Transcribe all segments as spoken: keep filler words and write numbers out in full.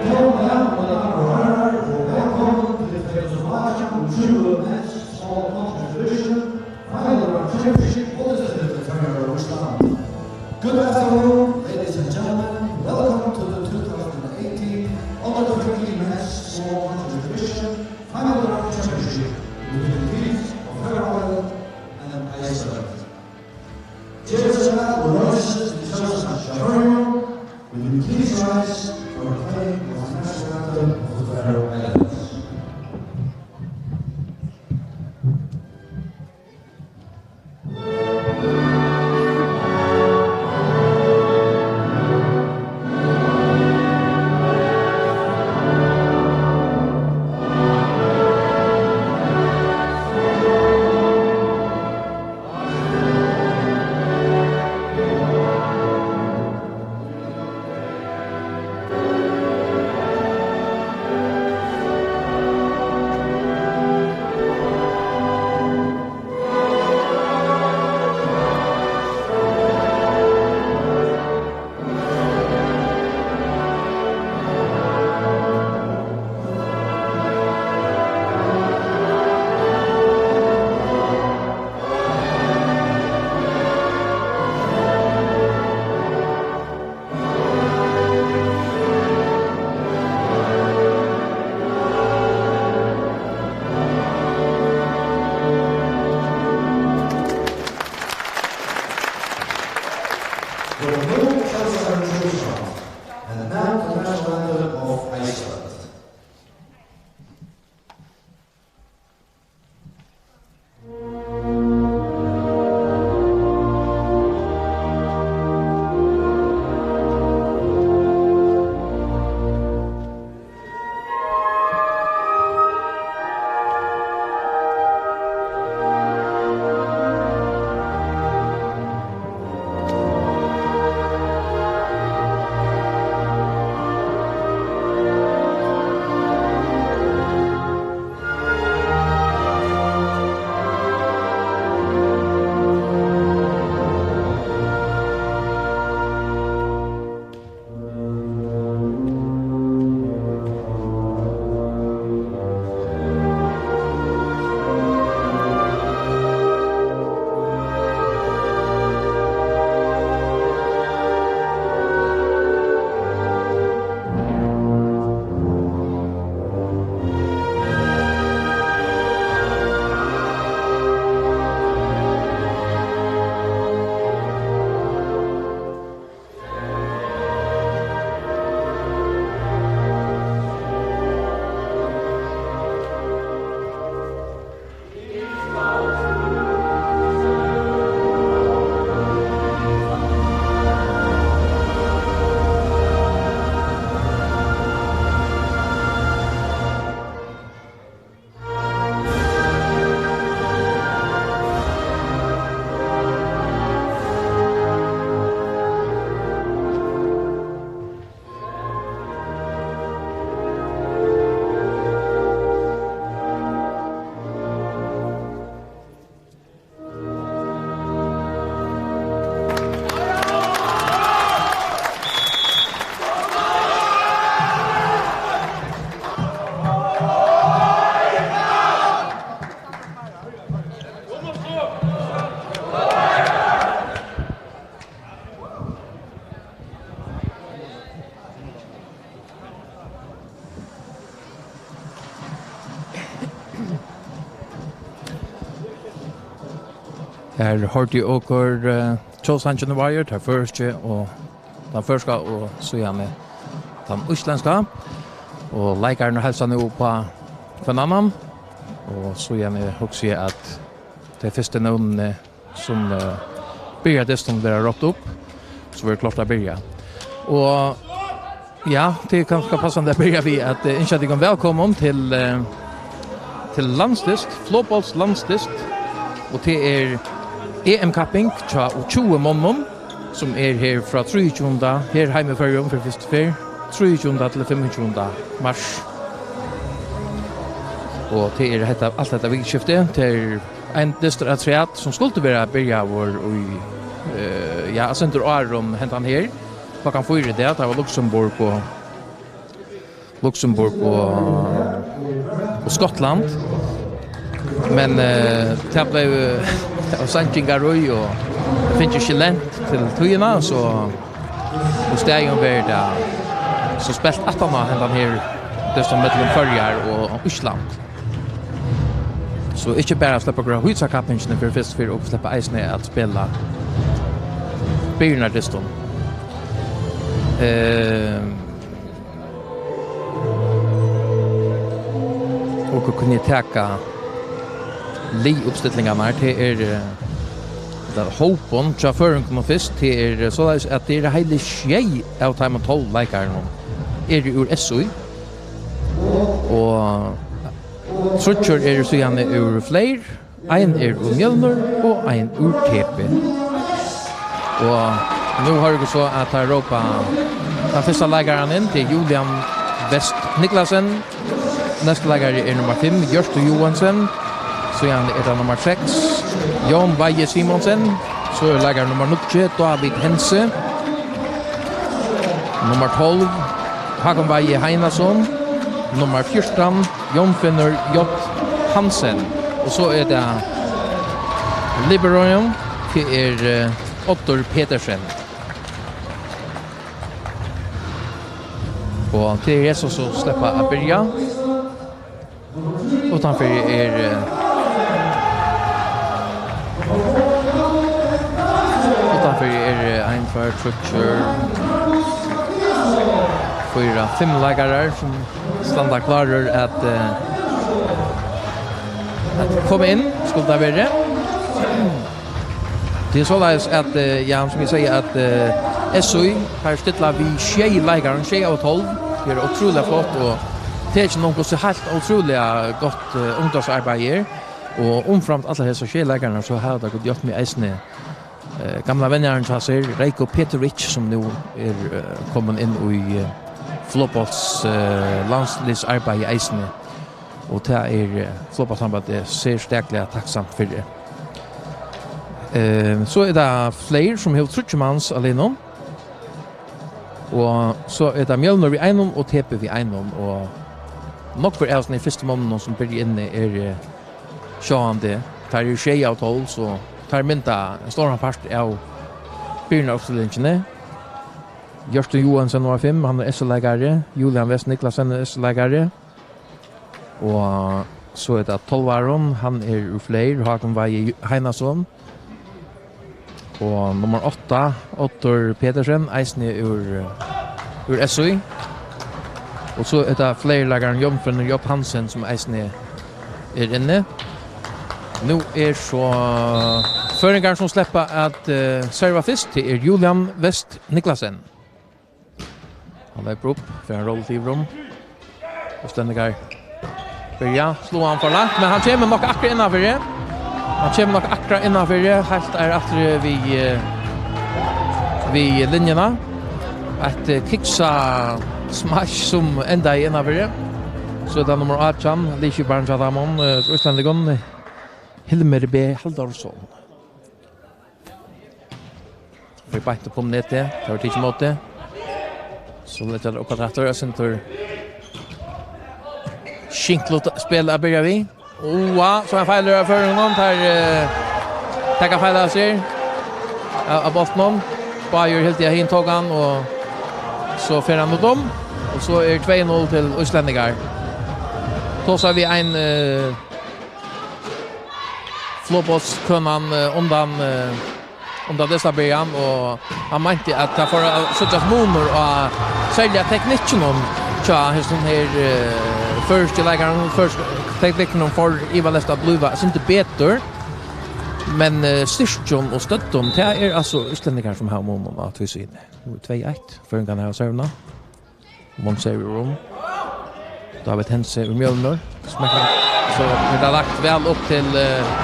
Góðan dag, mín navn er Harald, og vælkomin til tvey túsund og átjan og tjúgu Men's Small Country Division Final Round Championship Bundesliga Føroyar og Ísland. Good afternoon, ladies and gentlemen. Welcome to the two thousand eighteen Under twenty Men's Small Country Division Final Round Championship between the teams of Faroe Islands and Iceland. Gerðist tað og loysist í Sjónarsands hjá Føroyum, will you please rise for the playing of the national anthem of the Faroe Islands? Og nú Kjartan Knússon, and now the national anthem of Iceland. Her hoyrdu okur, eh, tjóðsangin Vágur, tað føroyska og, tað føroyska og síðani tann íslendska. Og leikararnir heilsa nú upp á hvønn annan. Og síðani hugsi eg, at tey fyrstu nøvnini sum, eh, byrja dystin verða rópt upp, so verður klárt at byrja. Og ja, tað er kanska passandi at byrja við at, eh, ynskja tykkum vælkomin til, eh, til landsdyst, flogboltslandsdyst, og tað er E M-kapping hjá tjúgu monnum, sum er her frá trýogtjúgunda, her heima í Føroyum fyri fyrstu ferð, trýogtjúgunda til fimmogtjúgunda mars. Og tað er hetta, alt hetta vikuskiftið, tað er ein dystur afturat, sum skuldi vera byrjaður í, eh, ja, eitt sindur áðrenn hendan her. Klokkan fýra í dag, tað var Luxembourg og, Luxembourg og, og Skotland. Men eh, tað bleiv eh, av sankingar í og fingu ikki lent til tíðina, so og staðin verður tað so spælt aftan á hendan her dystin millum Føroyar og Ísland. So ikki bara sleppa okkurt av hýsakappingini fyri fyrst fyri og sleppa eisini at spæla byrjanardystin. Eh, og kunnu taka liðuppstillingarnar, tað er eh, tað hópin hjá føroyingum fyrst, tað er eh, soleiðis at tað er heili sjey av teimum tólv leikarunum eru úr S Í. Og tríggir eru síðani úr Fleyr, ein er úr Mjølnir og ein úr T P. Og nú hoyrir okur so, at teir rópa tann fyrsta leikaran inn, tað er Julian West Niklasen. Næsti leikari er nummar fimm, Hjørtur Johansen. Síðan er tað nummar seks, Jón Vaje Simonsen. So er leikari nummar níggju, David Hense. Nummar tólv, Hákon Vaje Heinason. Nummar fjúrtan, Jón Finnur J. Hansen. Og so er tað liberoen, tað er eh, Oddur Petersen. Og tað er Jesus sum sleppur at byrja. Uttanfyri er eh, Uttanfyri er eh, ein, tveir, tríggir, fýra, fimm leikarar sum standa klárir at eh, at koma inn, skuldi tað verið. Tað er soleiðis at eh, ja, sum eg sigi, at eh, S Í har stilla við sjey leikarum, sjey av tólv. Tað er ótrúliga flott og tað er ikki nokk so heilt ótrúliga gott eh, ungdómsarbeiði her. Og umframt allar hesar sjey leikararnar, so hava teir gott hjálpt meg eisini eh, gamla venjarin hjá sær, Reiko Petrovic, sum nú er eh, komin inn í eh, flogbolts eh, landsliðsarbeiði eisini. Og tað er eh, flogboltssambandið serstakliga takksamt fyri. Eh, so er tað Fleyr, sum hevur tríggjar mans av liðnum. Og so er tað Mjølnir við einum og T P við einum. Og nógvir av hesum fyrstu monnunum, sum byrja inni, er eh, sjálvandi, teir eru sjey av tólv, so teir mynda ein stóran part av byrjanarúpstillingini. Hjørtur Johansen, nummar fimm, hann er S-leikari. Julian West Niklasen er S-leikari. Og so er tað tólvarin, hann er úr Fleyr, Hákon Vaje Heinason. Og nummar átta, Oddur Petersen, eisini úr, eh, úr S Í. Og so er tað Fleyr-leikarin Jón Finnur J. Hansen, sum eisini er inni. Nú er so føroyingar, sum sleppa at eh, serva fyrst, tað er Julian West Niklasen. Hann leypur upp, fer ein roll til yvir um. Íslendingar byrja, sláa hann for langt, men hann kemur nokk akkurát innanfyri. Hann kemur nokk akkurát innanfyri, heilt er aftur við, eh, við linjuna. Eitt eh, kiksa smash sum endaði innanfyri. So er tað nummar átjan, liðskiparin hjá teimum, eh, íslendingum, Hilmar B. Halldórsson. Fer beint upp um netið, tað var tikið ímóti. So letur tað upp aftur, og sindur skinklut spæl at byrja við. Oa, so ein feilur av føroyingunum, teir eh, taka feil av sær. Av, av bóltinum. Báðir hildu at hin tók hann, og so fer hann út um. Og so er tvey null til íslendingar. Tosa við ein eh, flogbollskønan eh, undan eh, undan dysta byrjan, og hann meinti, at tað fór at síggjast munur á serliga teknikkinum hjá hesum her eh, føroysku leikarunum. Føroysku teknikkinum fór ivaleyst at blíva eitt sindur betur, men eh, styrkin og støddin, tað er altso íslendingar, sum hava munin á tí síðuni. Nú er tvey eitt, føroyingarnir hava servuna. Mons er í rúm. David Hense úr Mjølnir. Smekkar. So er tað lagt væl upp til eh,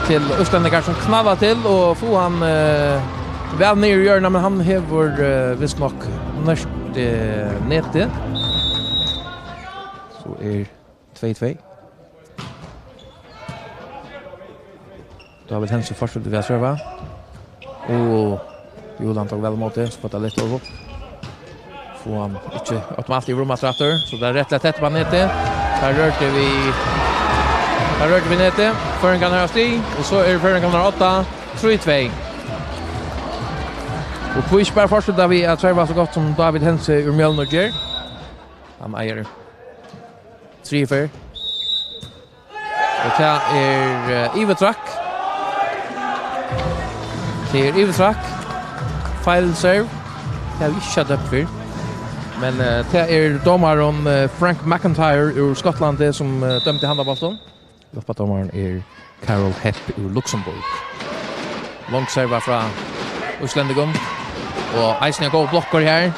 til íslendingar, sum knalla til og fáa hann eh, væl niður í jørðina, men hann hevur eh, vist nokk nært eh, netið. So er tvey tvey. David Hense fortsetur við at serva. Og Julian tók væl ímóti, spotar litt upp. Og hann ikki optimalt í rúm aftur, aftur, so tað er rættiliga tætt upp á netið. Tað rørdi við, tað rørdi við netið. Føroyingarnir hava stig, og so eru føroyingarnir á odda, trý tvey. Og hví ikki bara fortseta við at serva so gott sum David Hentze úr Mjølnir ger? Hann eigur triðju ferð. Og tað er, eh, yvirtrakk. Tað er yvirtrakk. Feil serve. Tað havi eg ikki sæð dømt fyrr. Men, eh, tað er dómarin, eh, Frank McIntyre úr Skotlandi, sum, eh, dømdi handan bóltin. Hjálpardómarin er Carol Hepp úr Luxembourg. Long serva frá íslendingum. Og eisini ein góð blokkur her.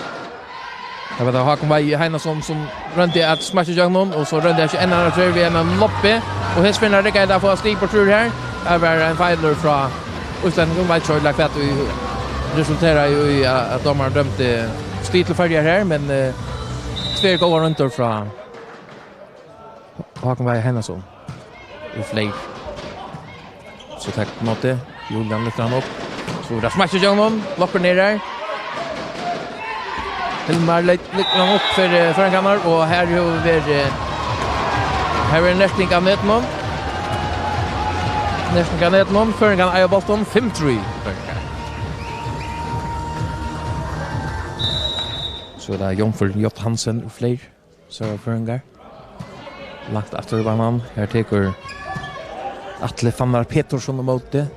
Her var tað Hákon Weihe Heinason, sum royndi at smakka ígjøgnum, og so royndi hann ikki enn eina ferð við einum loppi, og hesa ferðina riggaði tað at fáa stig burtur her. Her var ein feilur frá íslendingum, veit ikki heilt hvat ið resulteraði í, at, at dómarin dømdi stig til Føroyar her, men, eh, tvær góðar royndir frá Hákon Weihe Heinason. Og fleiri. So tekur móti. Julian lyftir hann upp. So er tað smakk ígjøgnum. Blokkur niður her. Hilmar legg-, leggur hann upp fyri, eh, føroyingarnar, og her hevur verið, eh, her verður nerting av netinum. Nerting av netinum. Føroyingarnir eiga bóltin. Fimm trý. So er tað Jónfur J. Hansen og fleiri. So er føroyingar. Langt aftur í banan. Her tekur Atli Fannar Petursson á móti.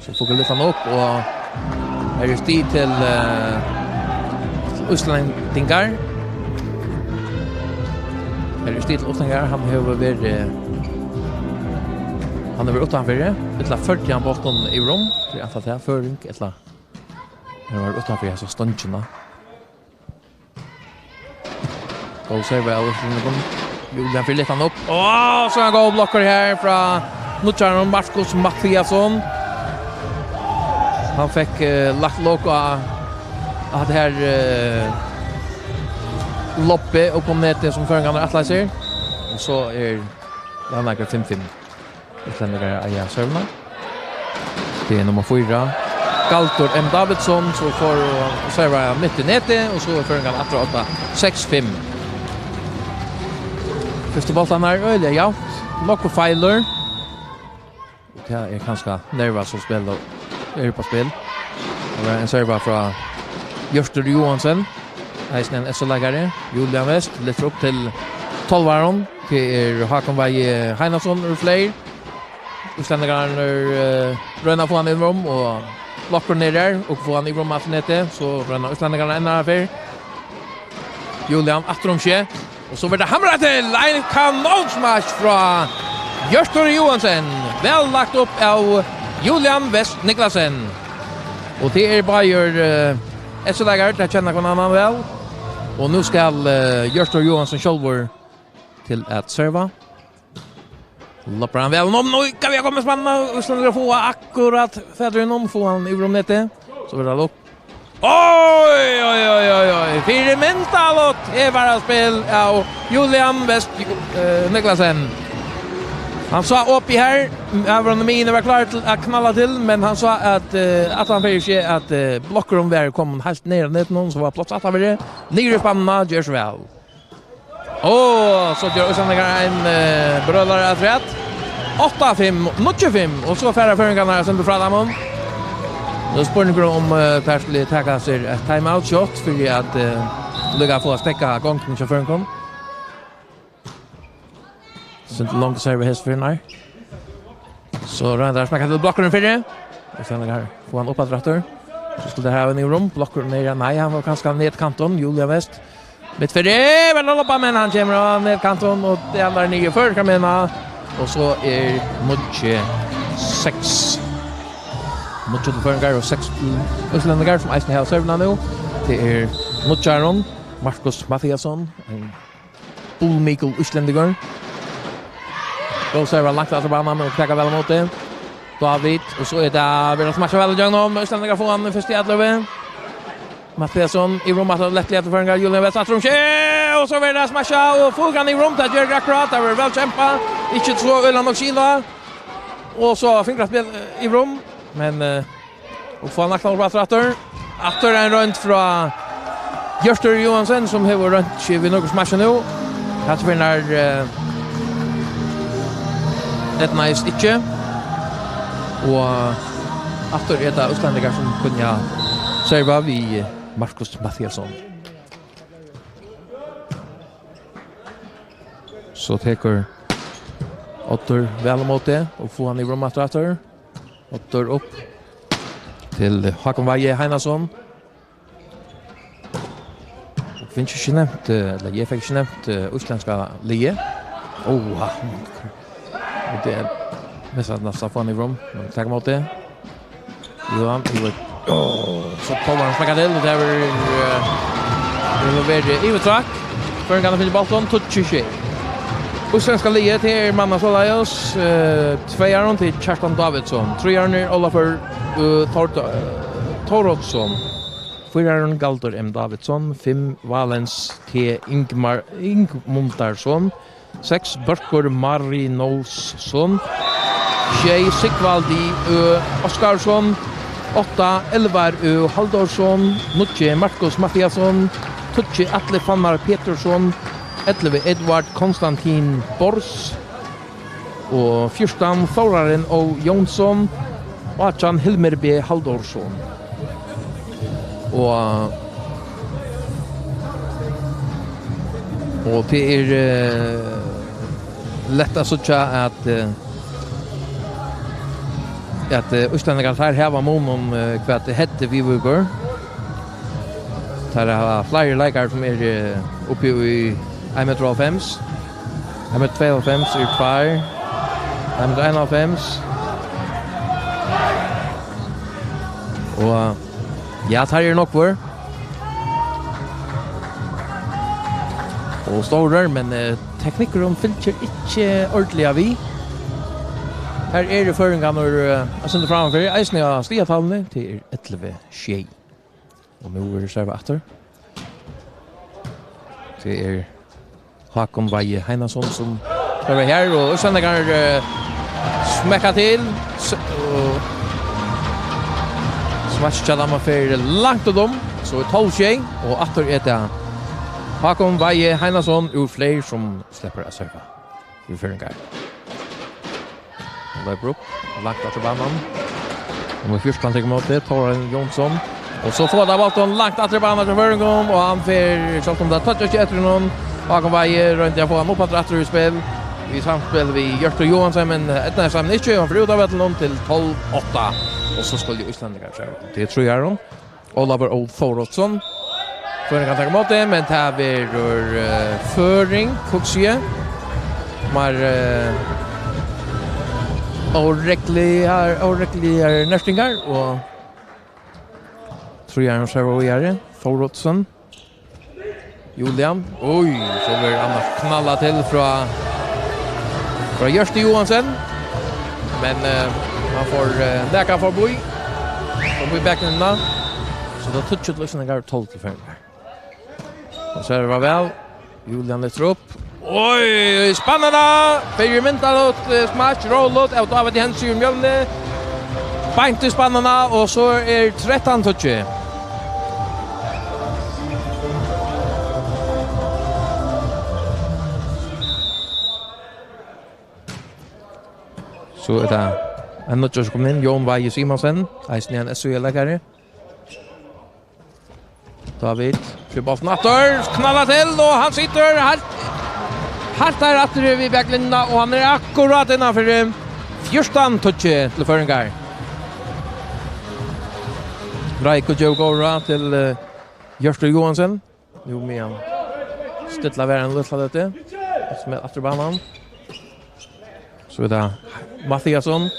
So fáa vit lyft hann upp, og her er stig til, eh, til íslendingar. Her er stig til íslendingar. Hann hevur verið, hann hevur verið uttanfyri. Ella førdi hann bóltin í rúm. Tað er iallfall tað, føring, ella hann hevur verið uttanfyri hesa stongina. Góð serve av Íslendingum. Julian fer lyfta hann upp. Á, so ein góður blokkur her frá nýggjaranum Markus Mathiasson. Hann fekk, eh, lagt lok á, á tað her, eh, loppið upp um netið sum føroyingarnir ætlaðu sær. Og so er Javnaðargøta fimm fimm. Íslendingar eiga servuna. Tað er nummar fýra, Galdur M. Davidsson, sum fær servu mitt í netið, og so er føroyingarnir aftur á odda, seks fimm. Fyrstu bóltarnir, øgiliga javnt. Nakrir feilir. Og tað er kanska nervar sum spæla, eru á spæli. Tað var ein serva frá Hjørtur Johansen. Eisini ein S-leikari, Julian West, lyftir upp til tólvaran. Tað er Hákon Weihe Heinason úr Fleyr. Íslendingarnir, eh, royna at fáa hann í rúm og blokkur niður har og fáa hann í rúm aftur netið. So royna íslendingarnir enn eina ferð. Julian aftur um seg. Og so verður tað hamrað til. Ein kanónsmask frá Hjørtur Johansen. Væl lagt upp av Julian West Niklasen. Og tað eru báðir, eh, S-leikarar, teir kenna hvønn annan væl. Og nú skal, eh, Hjørtur Johansen sjálvur til at serva. Loppar hann væl um, nú kann vit koma spanna, Íslendingar fáa akkurát fatur í honum, fáa hann yvir um netið. So verður tað lukk. Oj, oj, oj, oj, oj. Fyri myndalot, her var tað spæl av Julian West, eh, Niklasen. Hann sá opið her, her var hann, miðjuni var klár til at knalla til, men hann sá at, eh, at hann fekk seg at, eh, blokkurin var komin heilt niður á netinum, so var pláss aftanfyri. Niður í spannina, ger so væl. Og so ger Íslendingar ein, eh, brølara afturat. Átta fimm, níggju fimm, og so fara føroyingarnir at senda frá teimum. Nú er spurningur um, eh, teir skulu taka sær eitt timeout shot fyri at, eh, líka fáa steðgað gongdini hjá føroyingum. Sindur long serve hesa ferðina. So royna teir at smakka til blokkurin fyri. Og so her, fáa hann upp aftur aftur. So skulu teir hava hann í rúm. Blokkurin er, nei, hann var kanska á netkantin. Julian West. Mitt fyri, væl loppað, men hann kemur á netkantin og dalar niður føroyska miðjuna. Og so er níggju seks. Níggju til føroyingar og seks til íslendingar, sum eisini hava servuna nú. Tað er nýggjarin, Markus Mathiasson, ein búlmikil íslendingur. Góð serva langt aftur á banan og taka væl ímóti. David, og so er tað verið at smakka væl ígjøgnum. Íslendingar fáa hann í fyrstu atløgu. Mathiasson í rúm aftur, lættliga til føroyingar, Julian West aftur um seg, og so verður tað smakka, og fáa hann í rúm, tað ger akkurát, tað verður væl kjempað, ikki so øgiliga nógv skil á. Og so fingraspæl, eh, í rúm, men, eh, og fáa hann lagt hann upp aftur, aftur. Aftur ein roynd frá Hjørtur Johansen, sum hevur roynt seg við nøkur smash nú. Hatta var nær, eh, eydnaðist ikki. Og aftur er tað útlendingar, sum kunna serva við Markus Mathiasson. So tekur Oddur væl á móti og fáar hann í rúm aftur, aftur. Oddur upp til Hákon Weihe Heinason. Og fekk ikki nevnt, eh, ella eg fekk ikki nevnt, eh, íslendska liðið. Ó, ha. Og tað er mest at næstan fáa hann í rúm. Men taka á móti. Johan, Ivar. Ó, so tók hann smekka til, og tað var, eh, tað var verið yvirtrakk. Føroyingarnir fylgja bóltin, tíggju sjey. Íslendska liðið, tað er mannað soleiðis, eh, tveyar til Kjartan Davidsson, trýar er Ólafur, eh, Tórð-, eh, Thóroddsson, fýrar Galdur M. Davidsson, fimm Valens T. Ingmar-, Ingmundarson, seks Börkur Marinósson, sjey Sigvaldi Ø. Oskarsson, átta Elvar Ø. Halldórsson, níggju Markus Mathiasson, tíggju Atli Fannar Petursson, ellivu Edvard Konstantin Bors og fjúrtan Tórarinn Ó. Jónsson, átjan Hilmir B. Halldórsson. Og, og tað er, eh, lætt at síggja at, eh, at, eh, íslendingar, teir hava mun um, eh, hvat headið viðvíkur. Teir hava fleiri leikarar sum eru, eh, uppi í ein metur og hálvfems. Ein metur tveyoghálvfems er tveir. Ein metur einoghálvfems. Og, ja, teir eru nógvir. Og stórir, men, eh, teknikkurin fylgir ikki ordiliga við. Her eru føroyingarnir, eh, eitt sindur frammanfyri. Eisini á stigatalvuni, tað er ellivu sjey. Og nú verður servað aftur. Tað er Hákon Weihe Heinason, sum servar her, og íslendingar, eh, smekka til. S-, og smash hjá teimum fer langt út um, so er tólv sjey, og aftur er tað Hákon Weihe Heinason úr Fleyr, sum sleppur at serva. Fyri føroyingar. Hann loypur upp, langt aftur banan. Nummar fjúrtan tekur móti, Tórarinn Jónsson. Og so fáa teir bóltin langt aftur banan til føroyingum, og hann fer, sjálvt um tað touchar ikki eftir honum. Hákon Weihe royndi at fáa hann upp aftur, aftur í spæl. Í samspæl við Hjørtur Johansen, men eydnaðist teimum ikki, og hann fer út av vøllinum til tólv átta. Og so skulu íslendingar serva. Tað er trýarin. Ólafur Ó. Thóroddsson. Føroyingar taka á móti, men tað verður, eh, føring, hugsi eg. Meir, eh, óregluligar, óregluligar nertingar, og trýarin servar víðari. Thóroddsson. Julian. Oj, so verður annars knallað til frá, frá Hjørti Johansen. Men, eh, hann fær, eh, nakað forbi. Forbi baklinjuna. So tað er tíggju til Íslendingar, tólv til føroyingar. Og so er tað væl. Julian lyftir upp. Oj, spennandi! Byrjar myndarligt, eh, smash, róligt av David Jensen í Mjølni. Beint í spannina, og so er trettan tíggju. So er tað ein nýggjur sum kom inn, Jón Weihe Simonsen, eisini ein S U-leikari. David, fyri bóltin aftur, knallar til, og hann situr heilt, heilt her aftur við baklinjuna, og hann er akkurát innanfyri, fjúrtan tíggju til føroyingar. Reik og Joe Gora til, eh, Hjørtur Johansen. Nú meðan stillar verðin lítla løtu. Sum er aftur á banan. So er tað Mathiasson.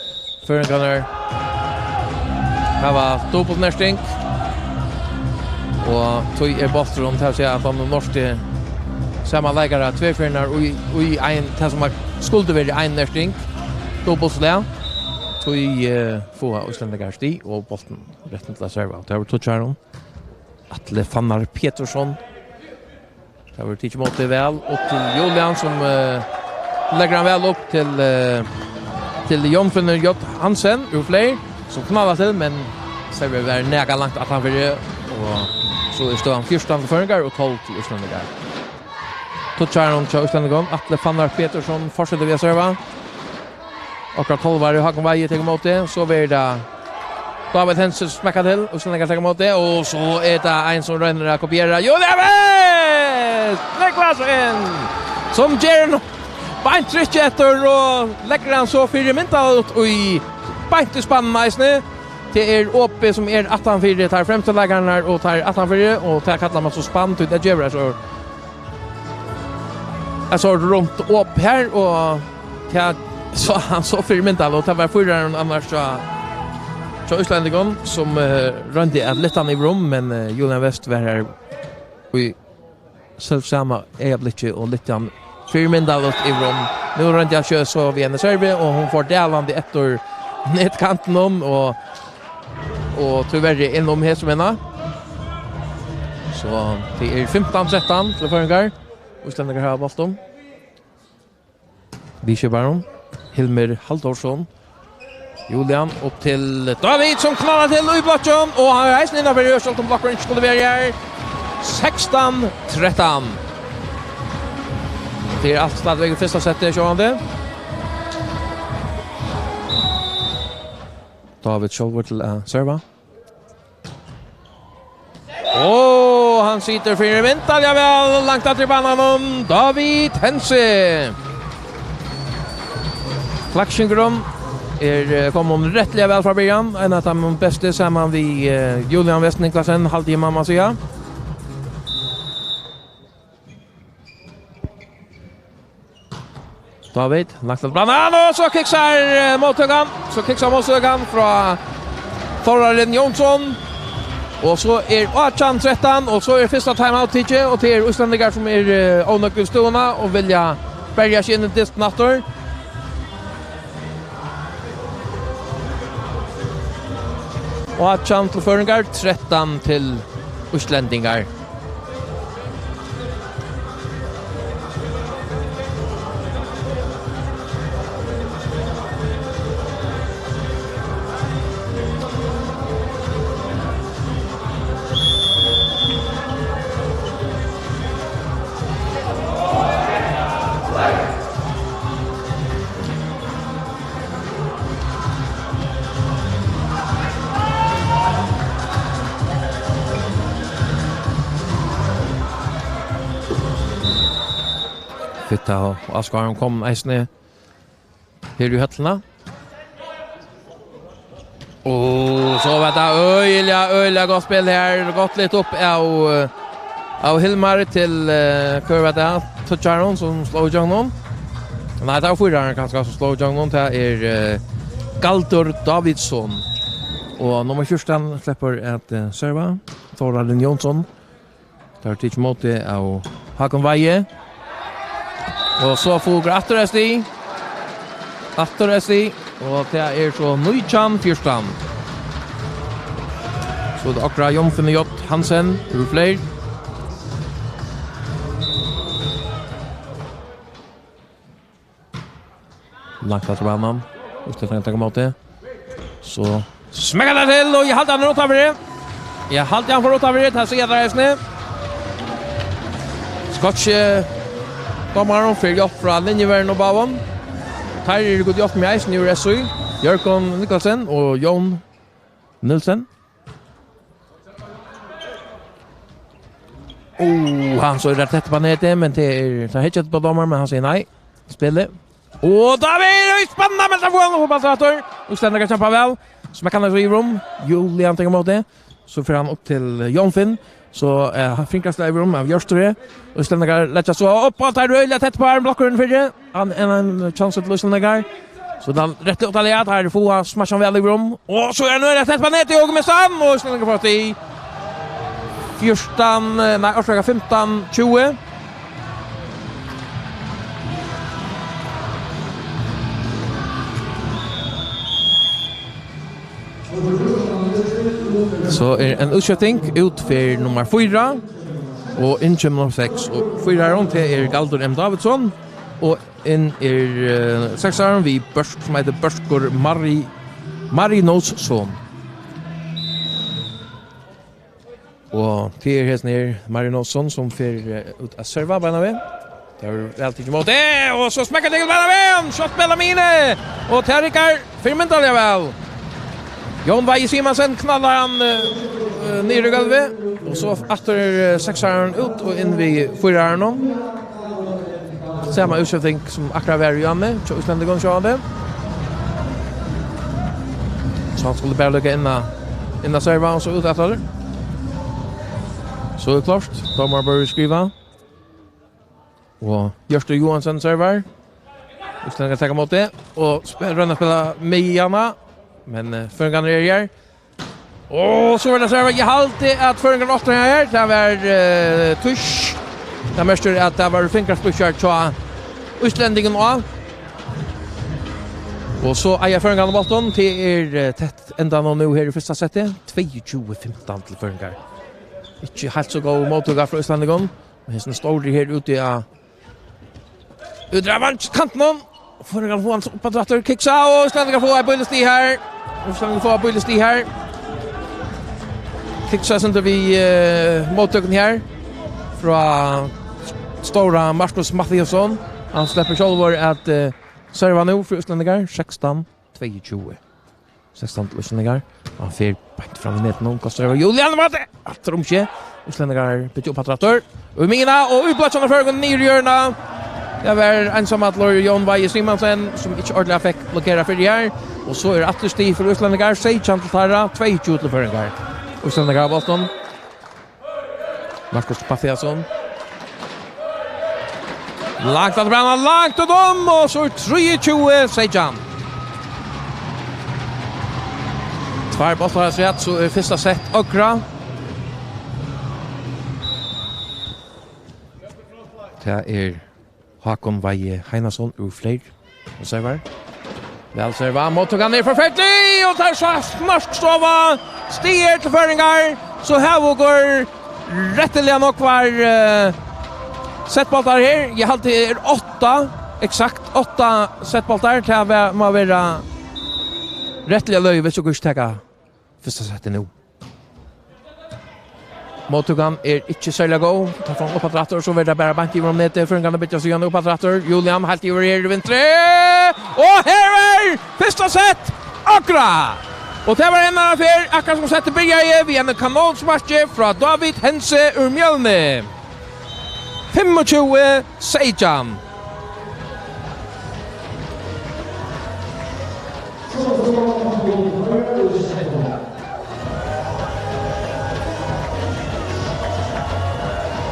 Føroyingarnir hava dupultnerting. Og tí er bólturin, tað vil siga, at hann norski sama leikara tvær ferðir í, í ein, tað sum skuldi verið ein nerting. Dupultslag. Tí, eh, fáa íslendingar stig og bóltin rætt til at serva. Tað var touchar hon. Atli Fannar Petursson. Tað verður tikið mótið væl upp til Julian, sum, eh, leggur hann væl upp til, eh, til Jón Finnur J. Hansen úr Fleyr, sum knallar til, men servar verður nakað langt aftanfyri, og So er støðan fjúrtan til føroyingar og tólv til íslendingar. Toucharin hjá íslendingum, Atli Fannar Petursson, fortsetur við at serva. Okkara tólvari, Hákon Weihe, tekur ímóti. So verður tað David Hense smekkar til, íslendingar taka ímóti. Og so er tað ein sum roynir at kopiera. Julian West Niklasen, sum ger ein beint trykk eftir og leggur hann so fyri mynda út í beint í spannin eisini. Tað er opið sum er aftan fyri teir fremstu leikararnar og teir aftan fyri, og tað kallar man so spann, tí tað gevur so, eg sá runt op her, og tað sá hann so fyri mynda, og tað var fýrarin annars hjá, hjá íslendingum, sum, eh, royndi at lyfta hann yvir um, men, eh, Julian West var her í selvsama øyeblikki og lyfti hann fyri mynda út yvir um. Nú royndi hann skjótt so við eini servu, og hon fer dalandi eftir netkantinum, og, og tíverri inn um hesum henda. So tað er fimtan trettan til føroyingar. Íslendingar hava bóltin. Viðskiparin, Hilmir Halldórsson. Julian upp til David, sum knallar til í blokkin, og hann er eisini innanfyri, sjálvt um blokkurin ikki skuldi verið her. Sekstan trettan. Tað er alt stadigvæk í fyrsta seti, sjálvandi. David sjálvur til at serva. Og hann situr fyri myndaliga væl, langt aftur í bananum, David Hense. Klaksvíkingurin er, eh, komin rættiliga væl frá byrjan. Ein av teimum bestu saman við, eh, Julian West Niklasen, haldi eg man má siga. David, langt til banan, og so kiksar, eh, móttøkan. So kiksar móttøkan frá Tórarin Jónsson. Og so er átjan trettan, og so er fyrsta timeout tikið, og tað er íslendingar sum er, eh, ónøgd við støðuna og vilja berja seg inn í dystin aftur. Átjan til føroyingar, trettan til íslendingar. Fitta og áskoðarin komin eisini her í høllina. Og so var tað øgiliga, øgiliga gott spæl her. Gott lyft upp av, eh, av Hilmar til, eh, hvør var tað? Toucharin sum sló ígjøgnum. Nei, tað var fýrarin kanska sum sló ígjøgnum. Tað er, eh, Galdur Davidsson. Og nummar fjúrtan sleppur at, eh, serva. Tórarin Jónsson. Tað er tikið ímóti av Hákon Weihe. Og so fáa okur aftur eitt stig. Aftur eitt stig. Og tað er so nítjan fjúrtan. So er tað okkara Jónfinn J. Hansen úr Fleyr. Langt aftur á banan. Útstøðan tekur ímóti. So smekkar tað til, og eg haldi hann er uttanfyri. Eg haldi hann fer uttanfyri, tað siga teir eisini. Skotski dómarin fær hjálp frá linjuverðinum og báðum. Teir eru gott hjálp við eisini úr S Y. Jørgen Nikolsen og Jón Nielsen. Oh, hann so rætt eftir á netið, men tað er, tað hyggja eftir á dómaran, men hann sigur nei. Spilið. Og tá er í spanna, men tað fær hann upp á aftur. Og Íslendingar kempa væl. Smekkar hann so yvir um. Julian tekur ímóti. So fer hann upp til, eh, Jónfinn. So, eh, hann fingrar seg yvir um av Hjørstøði. Og Íslendingar leggja so upp, og tað er øgiliga tætt á her, blokkurin fyri. Hann, ein, ein chance til Íslendingar. So tað rætt út av lið, her fáa smashan væl yvir um. Og so er hann øgiliga tætt á netið, og mistir hann, og Íslendingar fáa stig. Fjúrtan, eh, nei, orsaka, fimtan tjúgu. So er ein útskifting, út fer nummar fýra, og inn kemur nummar seks. Og fýrarin, tað er Galdur M. Davidsson, og inn er, eh, seksarin við Børk, sum eitur Børkur Mari-, Marinósson. Og til er hesin her, Marino Olsson, sum fer, eh, út at serva beinanvegin. Tað er væl tikið ímóti, og so smekkar til beinanvegin, skot beinanvegin, og tað riggar fyrimyndaliga væl. Jón Vagi Simonsen knallar hann, eh, eh, niður í gólvið, og so aftur, eh, seksaran út og inn við fýraran. Sama útskifting sum akkurát var í áðni, hjá íslendingum, sjálvandi. So hann skuldi bara líka inn at, inn at serva, og so út aftur. So er klárt, dómarin bør skriva. Og Hjørtur Johansen servar. Íslendingar taka ímóti, og spe-, royna at spæla miðjuna, men, eh, føroyingarnir eru her. Og so er tað serva, eg haldi at føroyingarnir áttu her. Tað var, eh, Tush. Tað merkir at tað var fingrasprikkar hjá íslendingum á. Og so eiga føroyingarnir bóltin. Tað er, eh, tætt endan og nú her í fyrsta seti. Tveyogtjúgu fimtan til føroyingar. Ikki heilt so góð móttøka frá íslendingum. Men hesin stóri her úti á, úti á vangkantinum. Føroyingar fáa hann upp aftur, kiksa, og íslendingar fáa eitt bíligt stig her. Íslendingar fáa eitt bíligt stig her. Kiksa eitt sindur við, eh, móttøkuni her. Frá stóra Markus Mathiasson. Hann sleppur sjálvur at, eh, serva nú fyri íslendingar. Sekstan tveyogtjúgu. Sekstan til Íslendingar. Hann fer beint fram við netinum. Kostar yvir Julian Mate. Aftur um seg. Íslendingar byggja upp aftur aftur. Og í miðjuna, og í blokkin av føroyingum niður í hjørna. Tað var einsamallur Jón Vagi Simonsen, sum ikki ordiliga fekk blokkerað fyri her. Og so er aftur stig fyri íslendingar. Seytjan til teirra, tveyogtjúgu til føroyingar. Íslendingar av bóltin. Markus Mathiasson. Langt at brenna, langt og dom, og so er trýogtjúgu seytjan. Tveir bóltar afturat, so er fyrsta sett okra. Tað er Hákon Vagi Heinason úr Fleyr. Og servar. Væl serva, móttøkan er forferdelig, og tað er so Snorkstova. Stig er til føroyingar, so hava okur rættiliga nógvar, eh, settbóltar her. Eg haldi, tað er átta, eksakt átta settbóltar. Tað ve-, má vera rættiliga løgið, viss okur ikki taka fyrsta settið nú. Móttøkan er ikki serliga góð. Tað fær hann upp aftur, og so verður tað bara beint yvir um netið. Føroyingarnir byggja seg upp aftur. Julian heilt yvir her í vinstru. Og her er fyrsta sett. Akkurát! Og tað var ein annan ferð, akkurát sum settið byrjaði, við einum kanonsparki frá David Hentze úr Mjølni. Fimmogtjúgu seytjan.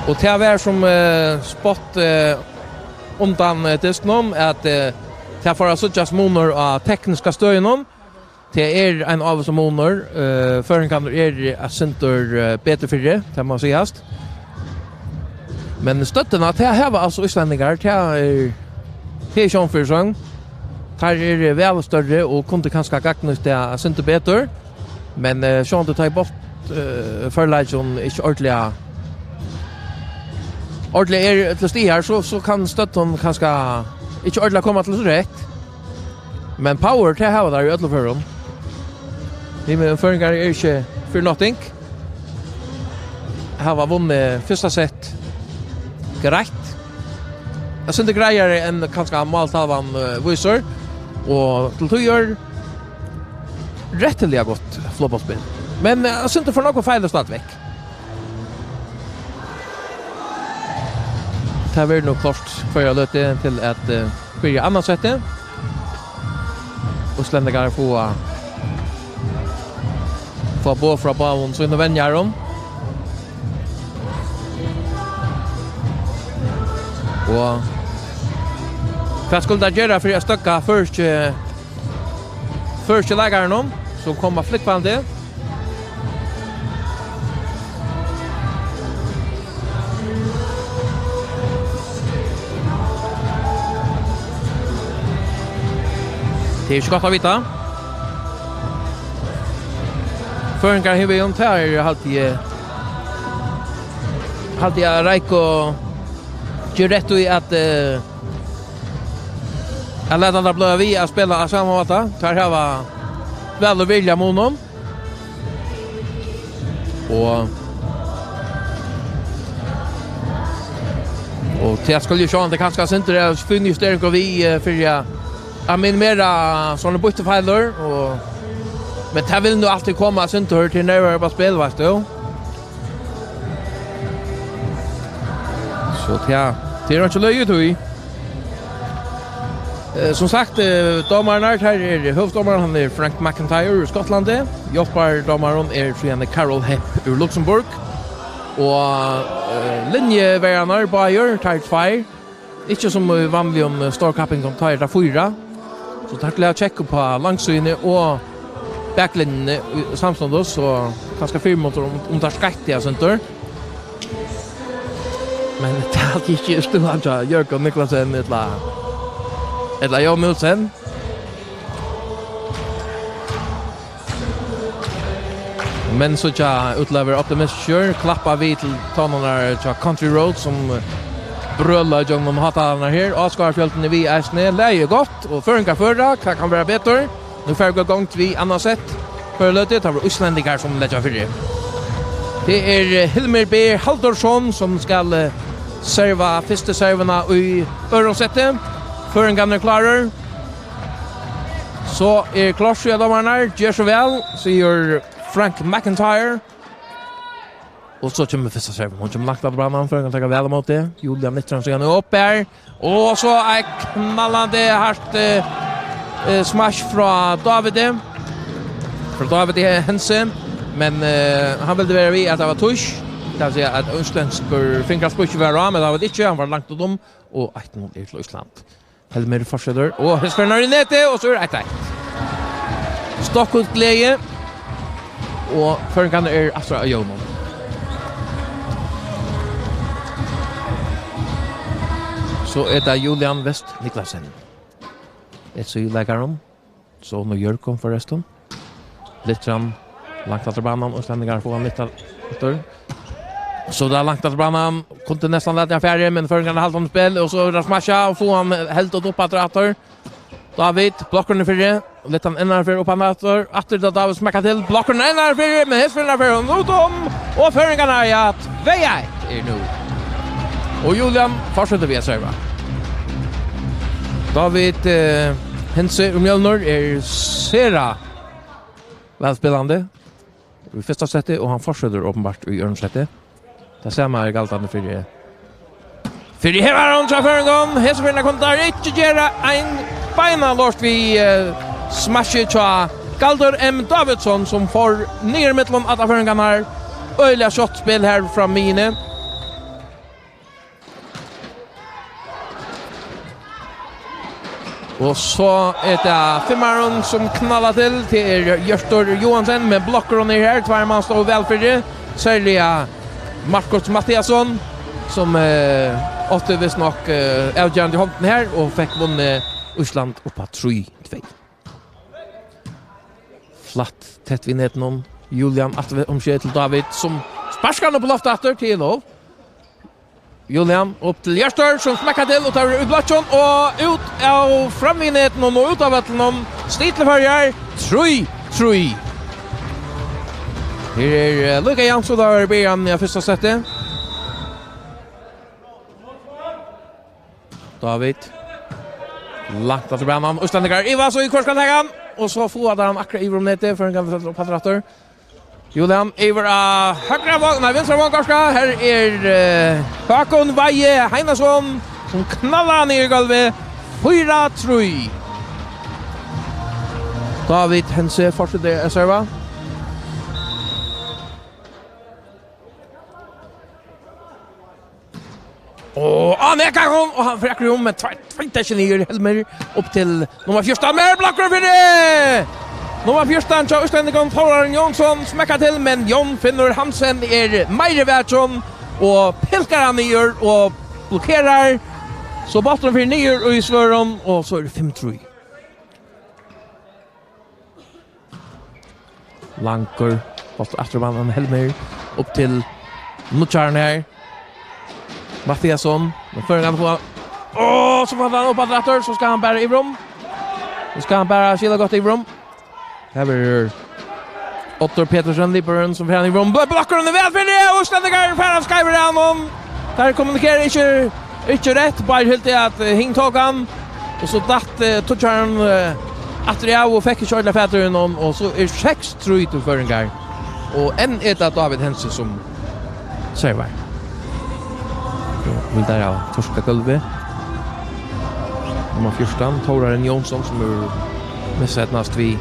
Og tað var sum, eh, spátt, eh, undan, eh, dystinum, at, eh, tað fór at síggjast munur á tekniska støðinum. Tað er ein ávísur munur. Eh, føroyingarnir eru eitt sindur, eh, betur fyri, tað má sigast. Men støddina, tað hava altso íslendingar, tað er, tað er sjón fyri song. Teir eru væl størri og kundu kanska gagnist tað eitt sindur betur. Men, eh, sjálvandi tá ið bólt, eh, førleikin ikki ordiliga, ordiliga er til staðar, so, so kann støddin kanska ikki ordiliga koma til sítt rætt. Men power, tað hava teir í øllum førum. Vit, men føroyingar eru ikki for nothing. Hava vunnið fyrsta sett greitt. Eitt sindur greiðari enn kanska máltalvan, eh, vísir. Og til tíðir rættiliga gott fótbóltsspæl. Men, eh, eitt sindur for nógv feil stadigvekk. Tað verður nú klárt hvørja løtu til at, eh, byrja annað settið. Íslendingar fáa, fáa boð frá báðum sínum venjarum. Og hvat skulu teir gera fyri at støkka føroysku, føroysku leikarunum, sum koma flúgvandi? Tað er ikki gott at vita. Føroyingar hevur jú, tað er, haldi eg, haldi eg, at Reiko ger rætt í at, eh, at lata teir blíva við at spæla á sama máta. Teir hava væl og virðiliga munum. Og Og til at skulu sjá, um tað kanska sindur er finjusteringar við, eh, fyri at, at minimera sovorðnar býttufeilir, og, men tað vil nú altíð koma sindur til nervar upp á spæl, veitst tú. So, ja, tað er ikki løgið, tí. Eh, sum sagt, eh, dómararnir, her er høvuðsdómarin, hann er Frank McIntyre úr Skotlandi. Hjálpardómarin er síðani Carol Hepp úr Luxemburg. Og, eh, linjuverjarnir, báðir, teir tveir. Ikki sum í vanligum, eh, stórkappingum, tá er tað fýra. So tað er at kekka upp á langsíðuni og baklinjuni í, samstundis, og kanska fyri um, um tað skeitti, ja, sindur. Men tað er ikki í støðan hjá Jørgen Niklasen, ella, ella Jón Nielsen. Men so hjá útløver optimistur, klappa við til tonarnar hjá Country Road, sum brøla gjøgnum hátalarnar her. Áskoðarafjøldin er við eisini. Lagið er gott, og føroyingar føra. Hvat kann vera betur? Nú fara vit í gongd við annað sett. Fyrr løtu, tað vóru íslendingar, sum leggja fyri. Tað er, eh, Hilmir B. Halldórsson, sum skal, eh, serva fyrstu servuna í øðrum setti. Føroyingarnir klárir. So er klárt, siga dómararnir. Ger so væl, sigur Frank McIntyre. Og so kemur fyrsta serve. Hon kemur langt aftur á banan, føroyingarnir taka væl ímóti. Julian Nittran, so er hann upp her. Og so eitt knallandi hart, eh, eh, smash frá Davidi. Frá Davidi Hense. Men, eh, hann vildi vera við at tað var touch. Tað vil siga at íslendskur fingraspeiskur var á, men tað var tað ikki. Hann var langt út um. Og eitt null er til Ísland. Hilmir fortsetur, og hestur í netið, og so er eitt eitt. Stokk út gleði, og føroyingarnir eru aftur á jólum. So er tað Julian West Niklasen. Eitt so í leikarum. So nú Jørgen forrestin. Littran langt aftur á banan, og íslendingar fáa hann litt aftur. So tað er langt aftur á banan, kundi næstan latið hann farið, men føroyingarnir halda hann í spæl, og so er tað smasha, og fáa hann helt upp aftur aftur. David, blokkurin er fyri, og Littran enn ein ferð upp hann aftur, aftur tá David smekkar til, blokkurin enn ein ferð, men hestur fer hann út um, og føroyingarnir, ja, tvey eitt er nú. Og Julian fortsetur við at serva. David, eh, Hense úr Mjølnir er sera vælspælandi í fyrsta setti, og hann fortsetur openbart í øðrum setti. Tað sama er galdandi fyri, fyri hevaran hjá føroyingum. Hesa ferðina kunnu teir ikki gera ein beinanlort við, eh, smashi hjá Galdur M. Davidsson, sum fór niður millum allar føroyingarnar. Øgiliga skjótt spæl her frá miðjuni. Og so er tað fimmarin, sum knallar til. Tað er Hjørtur Johansen, men blokkurin er her. Tveir menn stóðu væl fyri. Serliga Markus Mathiasson, sum, eh, átti vist nokk, eh, avgerandi hondina her og fekk vunnið Ísland upp á trý tvey. Flatt tætt við netinum. Julian aftur við umskeið til David, sum sparkar hann upp á loftið aftur til Lov. Julian upp til Hjørtur, sum smekkar til, og tað er í blokkin og út av framvið netinum og út av vøllinum. Stig til Føroyar, trý trý. Her er, eh, líka javnt, so tað var í byrjan av fyrsta setti. David. Langt aftur á banan. Íslendingar ivast í, hvør skal taka hann? Og so fáa teir hann akkurát yvir um netið, før hann kann falla upp aftur. Julian yvir á høgra vang, nei, vinstra vang, kanska. Her er, eh, Håkon Weihe Heinason, sum knallar hann niður í gólvið. Fýra trý. David Hense fortsetur at serva. Og hann er gang, og hann frekar um, men tvei, tvei dekki niður, Hilmir, upp til nummar fjúrtan, men blokkur fyri! Nummar fjúrtan, hjá íslendingarin Tórarin Jónsson, smekkar til, men Jón Finnur Hansen er meiri vakin, og pilkar hann niður, og blokkerar, so bólturin fer niður í svørðin, og so er tað fimm trý. Langur bóltur aftur á banan, Hilmir, upp til nýggjaran her. Mathiasson, men før hann fær, og so fær hann upp aftur, so skal hann bara yvir um. So skal hann bara skila gott yvir um. Her er Oddur Petersen, Libarin, sum fær hann yvir um. Bl-, blokkurin er væl fyri, og íslendingar fær hann skeivur av honum. Teir kommunikerar ikki Ikki rætt, Bayer helt at, eh, Hing tók hann, og so datt, eh, Tucharan, eh, aftur av og fekk ikki ordiliga fatur í honum, og so er seks trý til føroyingar. Og enn er tað David Hentze sum servar. So vil teir hava turka gólvið. Nummar fjúrtan, Tórarinn Jónsson, sum hevur miseydnast við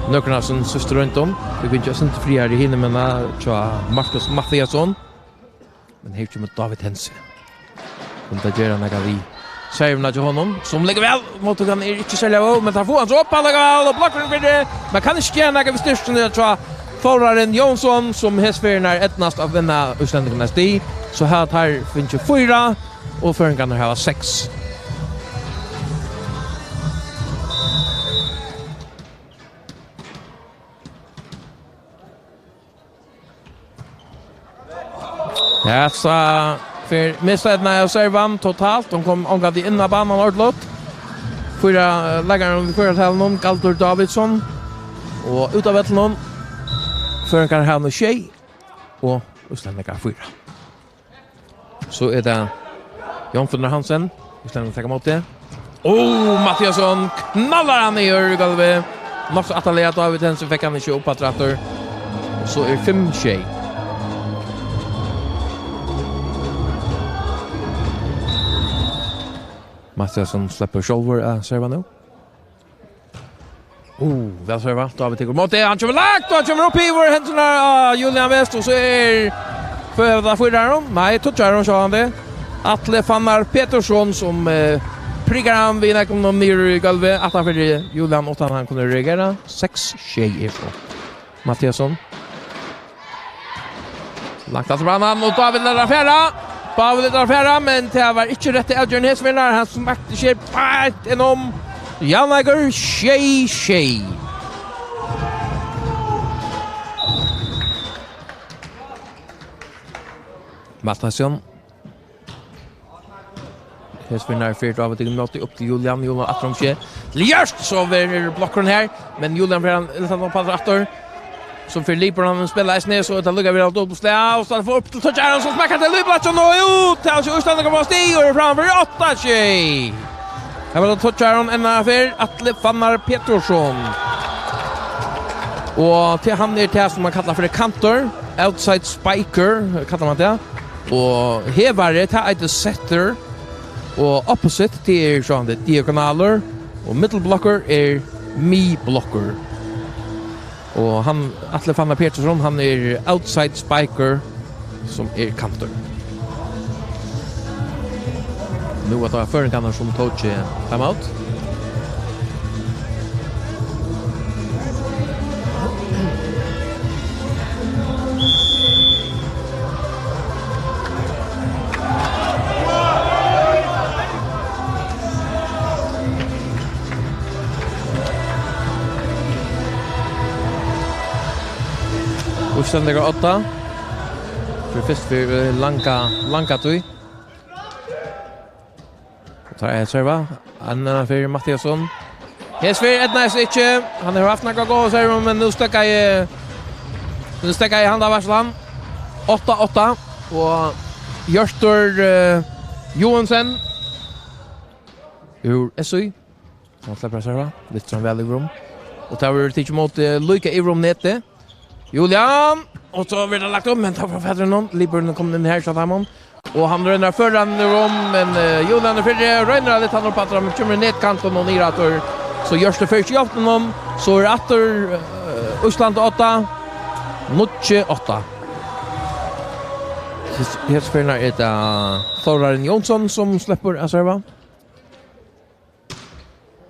nøkrum av sínum síðstu royndum. Vit byrja eitt sindur fríari hinumegin hjá Markus Mathiasson. Men her kemur David Hentze. Kundi tað gera nakað við servuna hjá honum, sum liggur væl. Móttøkan er ikki serliga góð, men teir fáa hann so upp allíkavæl, og blokkurin fyri, men kann ikki gera nakað við styrkini hjá Tórarinn Jónsson, sum hesa ferðina eydnast at vinna útlendingarnar stig. So hava teir fingið fýra, og føroyingarnir hava seks. Hesa ferð miseydnaði servan totalt. Hon kom ongantíð inn á banan ordiliga. Fýra, eh, leikarin í fýra talinum, Galdur Davidsson. Og út av vellinum, føroyingar hava nú sjey, og útlendingar fýra. So er tað Jón Finnur Hansen, í staðin at taka ímóti. Ó, Mathiasson knallar hann niður í gólvið. Nokk so aftarliga, David Hentze fekk hann ikki upp aftur. Og so er fimm sjey. Mathiasson sleppur sjálvur at serva nú. Uh, væl servað, David tekur ímóti, hann kemur langt, og hann kemur upp yvir hendurnar á Julian West, og so er føða fýraran, nei, tíggjaran, sjálvandi. Atli Fannar Petursson, sum, eh, prikar hann við nakranum niður í gólvið, aftan fyri Julian, uttan hann kundi reagera. Seks sjey er so. Mathiasson. Langt aftur á banan, og David letur hann fara. David letur hann fara, men tað var ikki rætta avgerðin hesa ferðina. Hann smakti seg beint inn um. Javnleikur, sjey sjey. Mathiasson. Hesvin er fyrt av og til møti upp til Julian. Julian aftur um seg. Til Hjørt, so verður blokkurin her. Men Julian fer hann, lata hann upp aftur. Sum fyri Libanon, hann spælir eisini, so er tað lukka við alt upp og slag, og so fer upp til Tøkjaran, sum smekkar til Libanon, og út, tað er ikki útstandingar á stig, og er framfyri átta sjey. Her var tað Tøkjaran, enn ein ferð, Atli Fannar Petursson. Og til hann er tað, sum man kallar fyri kantur, outside spiker, kallar man tað. Og hevari, tað eitur setter. Og opposite, tað er soleiðis diagonalur. Og middle blocker er me blocker. Og hann, Atli Fannar Petursson, hann er outside spiker, sum er kantur. Nú er tað føroyingarnir, sum tóku timeout. Útstandingar átta. Fyri fyrst fyri langa, langa tíð. Og tað er serva. Annan fyri Mathiasson. Hesvin eydnaðist ikki. Hann hevur havt nakrar góðar servur, men nú steðgaði, nú steðgaði handaveitslan. Átta átta. Og Hjørtur, eh, Johansen úr S Y. Hann sleppur at serva. Lyftir hann væl yvir um. Og tað verður tikið ímóti, eh, líka yvir um netið. Julian! Og so verður tað lagt upp, men tað var fatur í honum. Libanon komin inn her, so tar man. Og hann roynir at føra hann yvir um, men, eh, Julian er fyrri, roynir at lyfta hann upp aftur, men kemur í netkantin og niður aftur. So Hjørtur fær ikki hjálpt honum. So er aftur, eh, Ísland átta, Noreg átta. Hesa ferðina er tað Tórarinn Jónsson, sum sleppur at serva.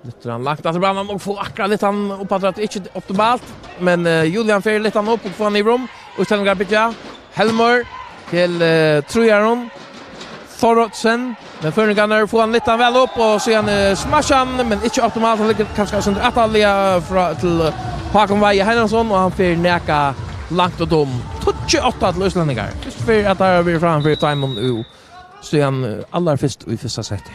Lyftir hann langt aftur á banan og fáa akkurát lyft hann upp aftur, at tað ikki er optimalt. Men, eh, Julian fer lyfta hann upp og fáa hann yvir um. Útlendingar byggja. Helmur til, eh, Trójaran. Thoroddsen. Men føroyingarnir fáa hann lyfta hann væl upp og síðan, eh, smasha hann, men ikki optimalt. Hann liggur kanska eitt sindur aftarliga frá, til, eh, Hákon Weihe Heiðarsson, og hann fer nakað langt út um. Tíggju átta til íslendingar. Fyrst fyri at teir hava verið framfyri teimum og síðan, eh, allarfyrst í fyrsta seti.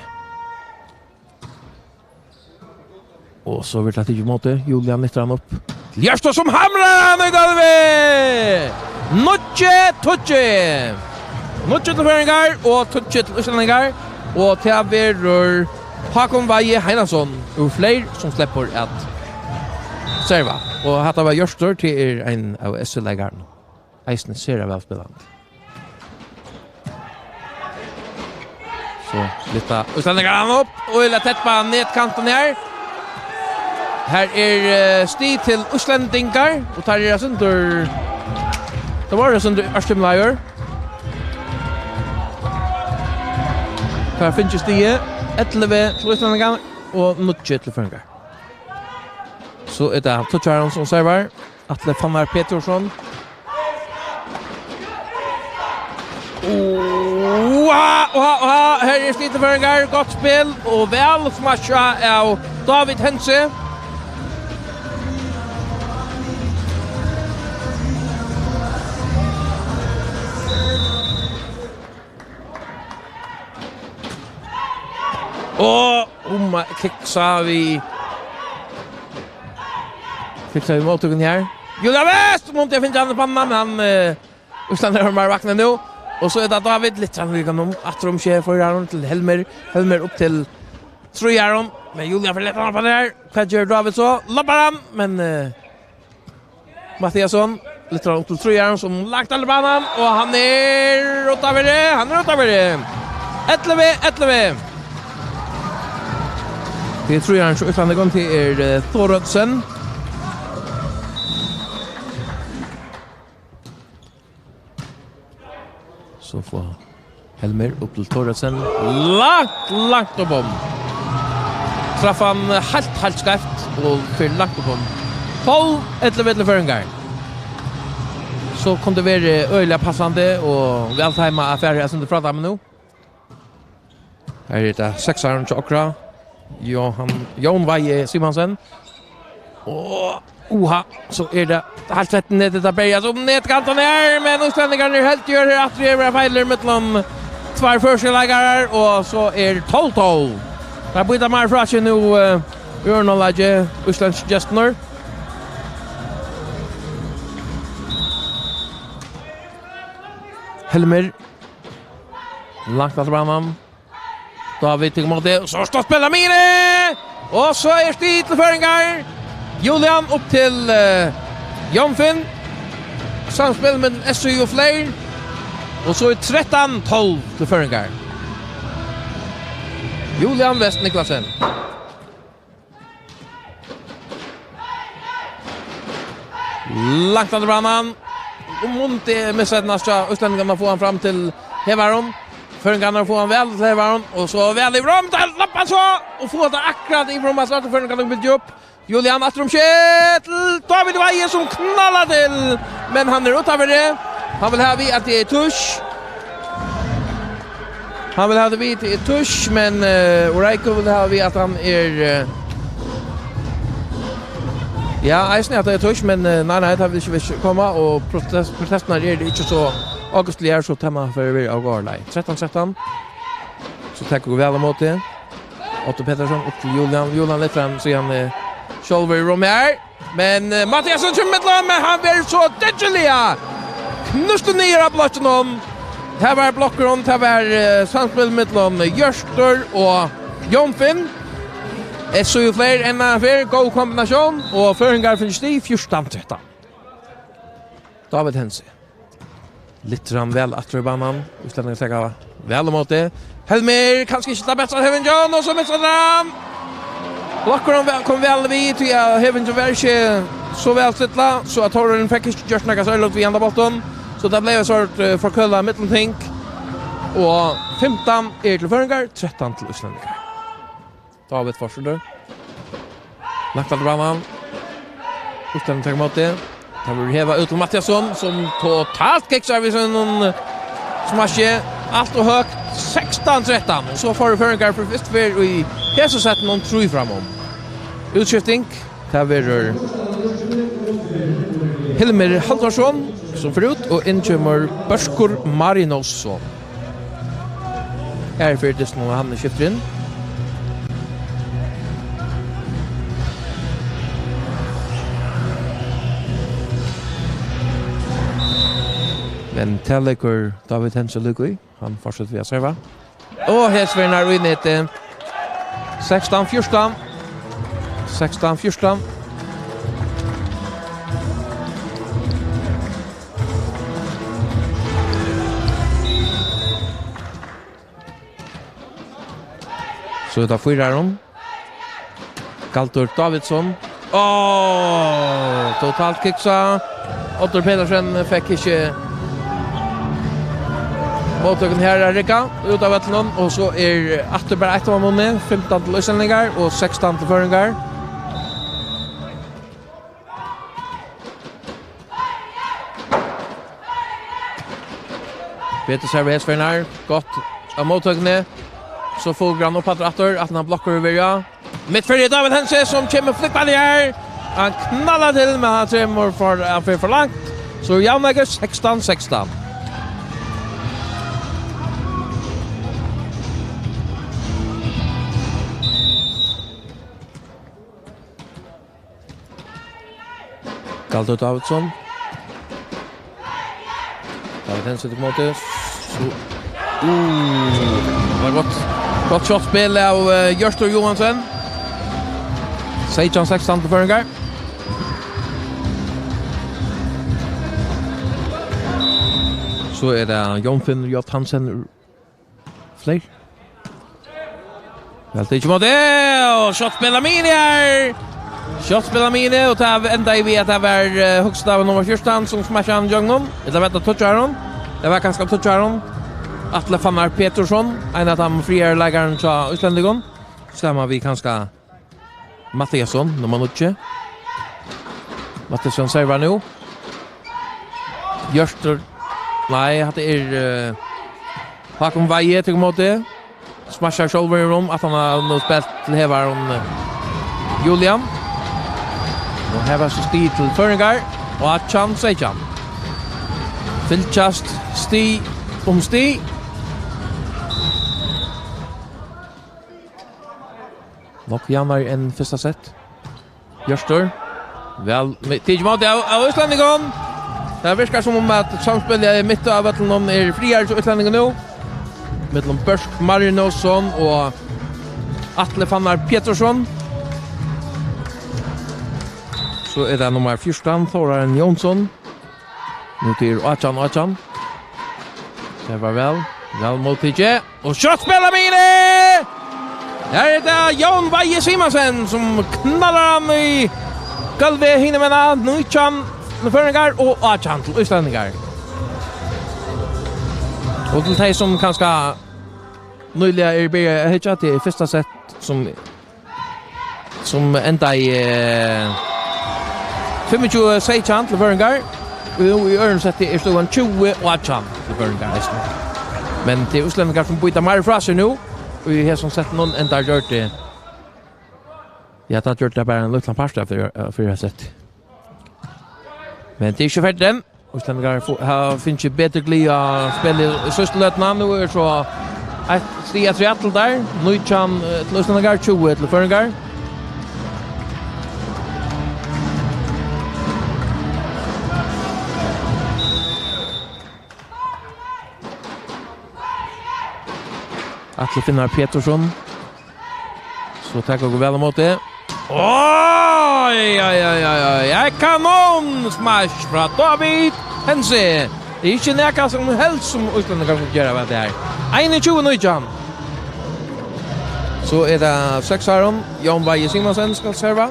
Og so verður tað tikið ímóti. Julian lyftir hann upp. Til Hjørtur, sum hamrar hann í gólvið! Níggju tíggju. Níggju til føroyingar og tíggju til íslendingar. Og tað verður Hákon Weihe Heinason úr Fleyr, sum sleppur at serva. Og hatta var Hjørtur, tað er ein av S C-leikarunum. Eisini sera væl spilandi. So, lyfta íslendingar hann upp, og vilja tett på netkanten her. Her er, eh, stig til íslendingar, og teir eru eitt sindur, tað var eitt sindur ørkymlaður. Teir fingu stigið, ellivu til íslendingar og níggju til føroyingar. So er tað Tuttjaran sum servar. Atli Fannar Petursson. Oha, oha, oha, her er stig til føroyingar, gott spæl og væl smakkað av David Hentze. Og um at kiksa við, kiksa við móttøkuni her. Julia West, mundi eg finna hann í panna, men hann, eh, Ísland er meir vakna nú. Og so er tað David, litt sånn, við honum, aftur um seg, fýraran til Helmer, Helmer upp til trýaran, men Julia fer lett hann upp hann her. Hvat ger David so? Labbar hann, men, eh, Mathiasson, litt upp til trýaran sum langt alla banan, og hann er út av virði, hann er út av virði. Ellivu ellivu. Tað er trýaran, so Ísland er komið til, er, eh, Thoresen. So fær Helmer upp til Thoresen. Langt, langt upp um. Trefti hann heilt, heilt skeivt og fer langt upp um. Tólv ellivu til føroyingar. So kundi verið øgiliga passandi og væl teimað at fara her, sum tað frá teimum nú. Her er tað seksarin hjá okra, Johan, Jón Weihe Simonsen. Og, oha, so er tað heilt sett netið at berja seg um netkanten her, men íslendingarnir heldur her aftur, her er feilur millum tveir føroyskir leikarar, og so er tólv tólv. Teir býta meir frá seg nú, eh, í øðrum hálvleiki, íslendsku gestirnir. Helmer. Langt aftur banan. David til móti. So er stutt spæl av Mini! Og so er stig til føroyingar. Julian upp til, eh, Jon Finn. Samspæl millum S Y og Fleyr. Og so er trettan tólv til føroyingar. Julian West Niklasen. Langt aftur banan. Og mundi missa eina, so íslendingarnir fáa hann fram til Hevarum. Føroyingarnir fáa hann væl til Hevarum. Og so væl yvir um, tað lappar so. Og fáa tað akkurát yvir um, at sláta føroyingarnir byggja upp. Julian aftur um seg til David Weihe sum knallar til. Men hann er út av virði. Hann vil hava við, at tað er touch. Hann vil hava tað við, tað er touch, men, eh, Oreiko vil hava við, at hann er, eh, ja, eisini at tað er touch, men, eh, nei, nei, tað vil ikki, vil ikki koma, og protest-, protestirnar eru ikki so águstligar, so tað man fara við av garði. Trettan trettan. So tekur vit væl ímóti. Otto Petersson upp til Julian. Julian lyftir hann, so hann, eh, sjálvur í rúm her. Men, eh, Mathiasson kemur millum, men hann verður so dyggiliga knústur niður av blokkinum. Tað var blokkurin, tað var, eh, samspæl millum Hjørtur og Jon Finn. S Y og Fleyr enn ein ferð, góð kombinatión, og føroyingar fáa stig, fjúrtan trettan. David Hentze. Lyftir hann væl aftur í banan. Íslendingar taka væl ímóti. Helmer, kanska ikki tað besta av Hevingjón, og so missar hann. Blokkurin kom væl við, tí at Hevingjón var ikki so væl stillað, so at Tórður fekk ikki gjørt nakað serligt við handa bóltin. So tað bleiv eitt sort, eh, forkølað millumting. Og fimtan er til føroyingar, trettan til íslendingar. David fortsetur. Langt aftur banan. Útstøðan tekur móti. Tað verður hevað út til Mathiasson, sum totalt kiksar við sínum smashi. Alt ov høgt. Sekstan trettan. Og so fáa føroyingar fyri fyrstu ferð í hesum settinum trý framum. Útskifting. Tað verður Hilmir Halldórsson, sum fer út, og inn kemur Börkur Marinósson. Her fer dystin, og hann skiftir inn. Men tað leggur David Hentze líka í. Hann fortsetur við at serva. Og her svirnar í netið. Sekstan fjúrtan. Sekstan fjúrtan. So er tað fýra her. Galdur Davidsson. Áh, totalt kiksa. Oddur Petersen fekk ikki móttøkuna her at rigga út av vøllinum, og so er aftur bara eitt mann inni, fimtan til íslendingar og sekstan til føroyingar. Petur serverar hesvegin her. Gott av móttøkuni. So fáar hann upp aftur, aftur, at hann blokkur við, ja. Mitt fyri David Hentze, sum kemur flúgvandi her. Hann knallar til, men hann tremur for, hann fer for langt. So javnar sekstan sekstan. Galdur Davidsson. David Hentze til móti. So, uh, tað var gott. Gott skotspæl av, eh, Hjørtur Johansen. Sekstan sekstan til føroyingar. So er tað Jón Finnur J. Hansen. Fleiri. Væl tikið móti, og skotspæl av Mini her. Skotspæl av Mini, og tað endaði við, at tað var, eh, hugsað av nummar fjúrtan, sum smakkaði hann ígjøgnum. Ella var tað tíggju her. Tað var kanska tíggju her. Atli Fannar Petursson, ein av teimum fríarleikarunum hjá íslendingum. Saman við kanska Mattiasson, nummar níggju. Mattiasson servar nú. Hjørtur. Nei, hatta er, eh, Håkon Weihe tekur móti. Smasjar sjálvur í rúm, at hann hevur nú spælt til Hevar, hon, eh, Julian. Og her var so stig til føroyingar. Og átjan sekstan. Fylgjast stig um stig. Nokk javnari enn fyrsta sett. Hjørtur. Væl, me-, tikið móti av, av íslendingum. Tað virkar sum um, at samspilið mitt á vøllinum er fríari hjá íslendingum nú. Millum Børk Marinusson og Atle Fannar Petersson. So er tað nummar fjúrtan, Tórarin Jónsson. Nú til átjan átjan. Tað var væl, væl móttikið. Og skotspæl av Mini! Her er tað Jón Weihe Simonsen, sum knallar hann í gólvið hinumegin, nítjan til føroyingar og átjan til íslendingar. Og til tey, sum kanska nýliga eru byrjað at hyggja, tað er fyrsta sett, sum sum endaði, eh, fimmogtjúgu sekstan til føroyingar. Og nú í øðrum setti er støðan tjúgu átjan til føroyingar eisini. Men tað eru íslendingar, sum býta meira frá sær nú, og í hesum settinum enn teir gjørdu. Ja, teir gjørdu tað bara ein lítlan part av fyrra, av fyrra setti. Men tað er ikki ferdigt enn. Íslendingar fo-, hava fingið betri glið á spælið í síðstu løtuna. Nú er so eitt stig eftir í allar, nítjan, eh, til íslendingar, tjúgu til føroyingar. Atli Fannar Petersson. So taka okur væl ímóti. Oj, oj, oj, oj, oj. Eitt kanonsmask frá David Hentze. Tað er ikki nakað sum helst sum íslendingar skulu gera við tað her. Einogtjúgu nítjan. So er tað seks árum. Jón Weihe Simonsen skal serva.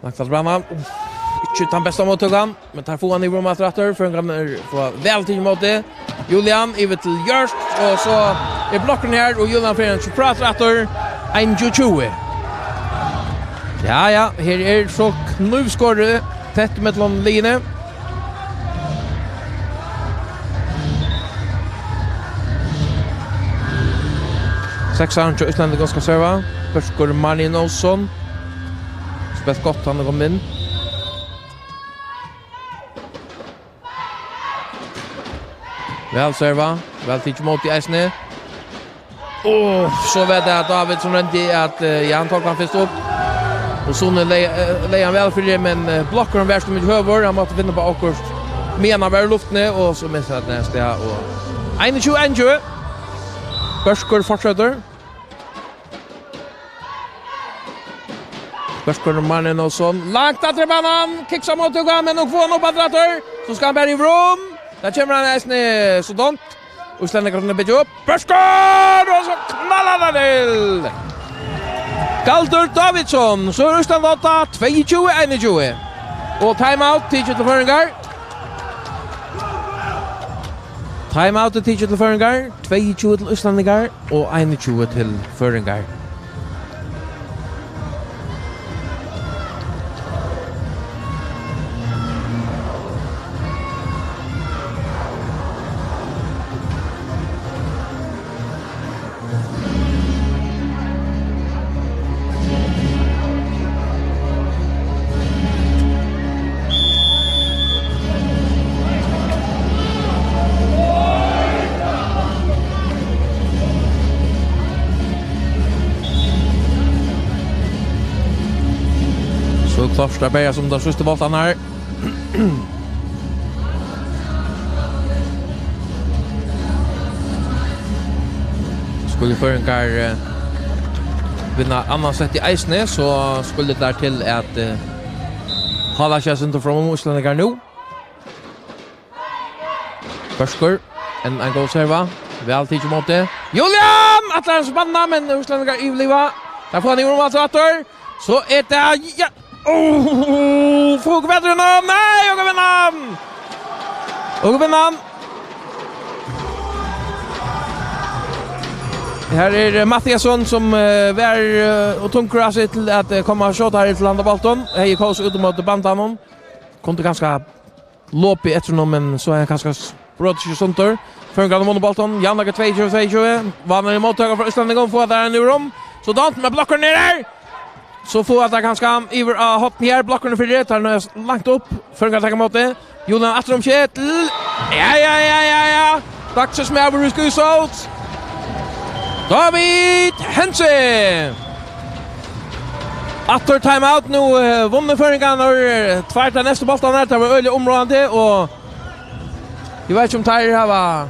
Nakað spennandi. Uff, ikki tann besta móttøkan, men teir fáa hann í rúm aftur, aftur. Føroyingarnir fáa væl tikið ímóti. Julian, yvir til Hjørt, og so er blokkurin her, og Julian fer hann so frá aftur, aftur. Einogtjúgu tjúgu. Ja, ja, her er so knívskorið tætt millum liðini. Seks árum hjá Íslandi, góðan serva. Børkur Marinusson. Spælt gott, hann er komin inn. Væl serva, væl tikið ímóti eisini. Og so var tað David sum royndi at, eh, ja, hann tók hann fyrst upp. Og so lei-, eh, lei hann væl fyri, men, eh, blokkurin var sum ikki høvur, hann mátti finna upp á okkurt. Meðan hann var í luftini, og so mistar hann av stað, og einogtjúgu einogtjúgu. Børkur fortsetur. Børkur, Marlin Olsson. Langt aftur í banan. Kiks á móttøku, men nú fær hann upp aftur aftur. So skal hann bara í rúm. Der kemur hann eisini so dont. Íslendingarnir byggja upp. Børkur! Og so knallar hann til! Galdur Davidsson. So er Ísland átta, tveyogtjúgu einogtjúgu. Og timeout, tikið til føroyingar. Timeout er tikið til føroyingar. Tveyogtjúgu til íslendingar og einogtjúgu til føroyingar. So klárt at berjast um teir síðstu bóltarnar. Skulu føroyingar, eh, vinna annað sett í eisini, so skulu teir til at, eh, halda seg eitt sindur fram um íslendingar nú. Børkur, enn ein góð serva. Væl tikið ímóti. Julian! Ætlar hann spanna, men íslendingar yvirliva. Teir fáa hann í rúm aftur. So er tað, ja. Oh, fáa okur betur enn hann. Nei, okur vinna hann. Okur vinna hann. Her er, eh, Mathiasson, sum, eh, var, eh, og tungur av seg til at, eh, koma og skjóta her til handa bóltin. Hevði kós út móti bandanum. Kundi kanska lopið eftir honum, men so er hann kanska brotið seg sundur. Føroyingar vunnu bóltin. Javnleiki tveyogtjúgu tveyogtjúgu. Vanligur móttøka frá íslendingum. Fáa teir hann í rúm. So dont, men blokkurin er her. So fáa teir kanska hann yvir á hornið her. Blokkurin er fyri. Teir eru langt upp. Føroyingar taka ímóti. Julian aftur um Kjetil. Ja, ja, ja, ja, ja. Dagsins maður í Skúsholt. David Hentze. Aftur timeout. Nú, eh, vunnu føroyingarnir, eh, tveir tað næstu bóltarnar. Tað var øgiliga umráðandi, og eg veit ikki um teir hava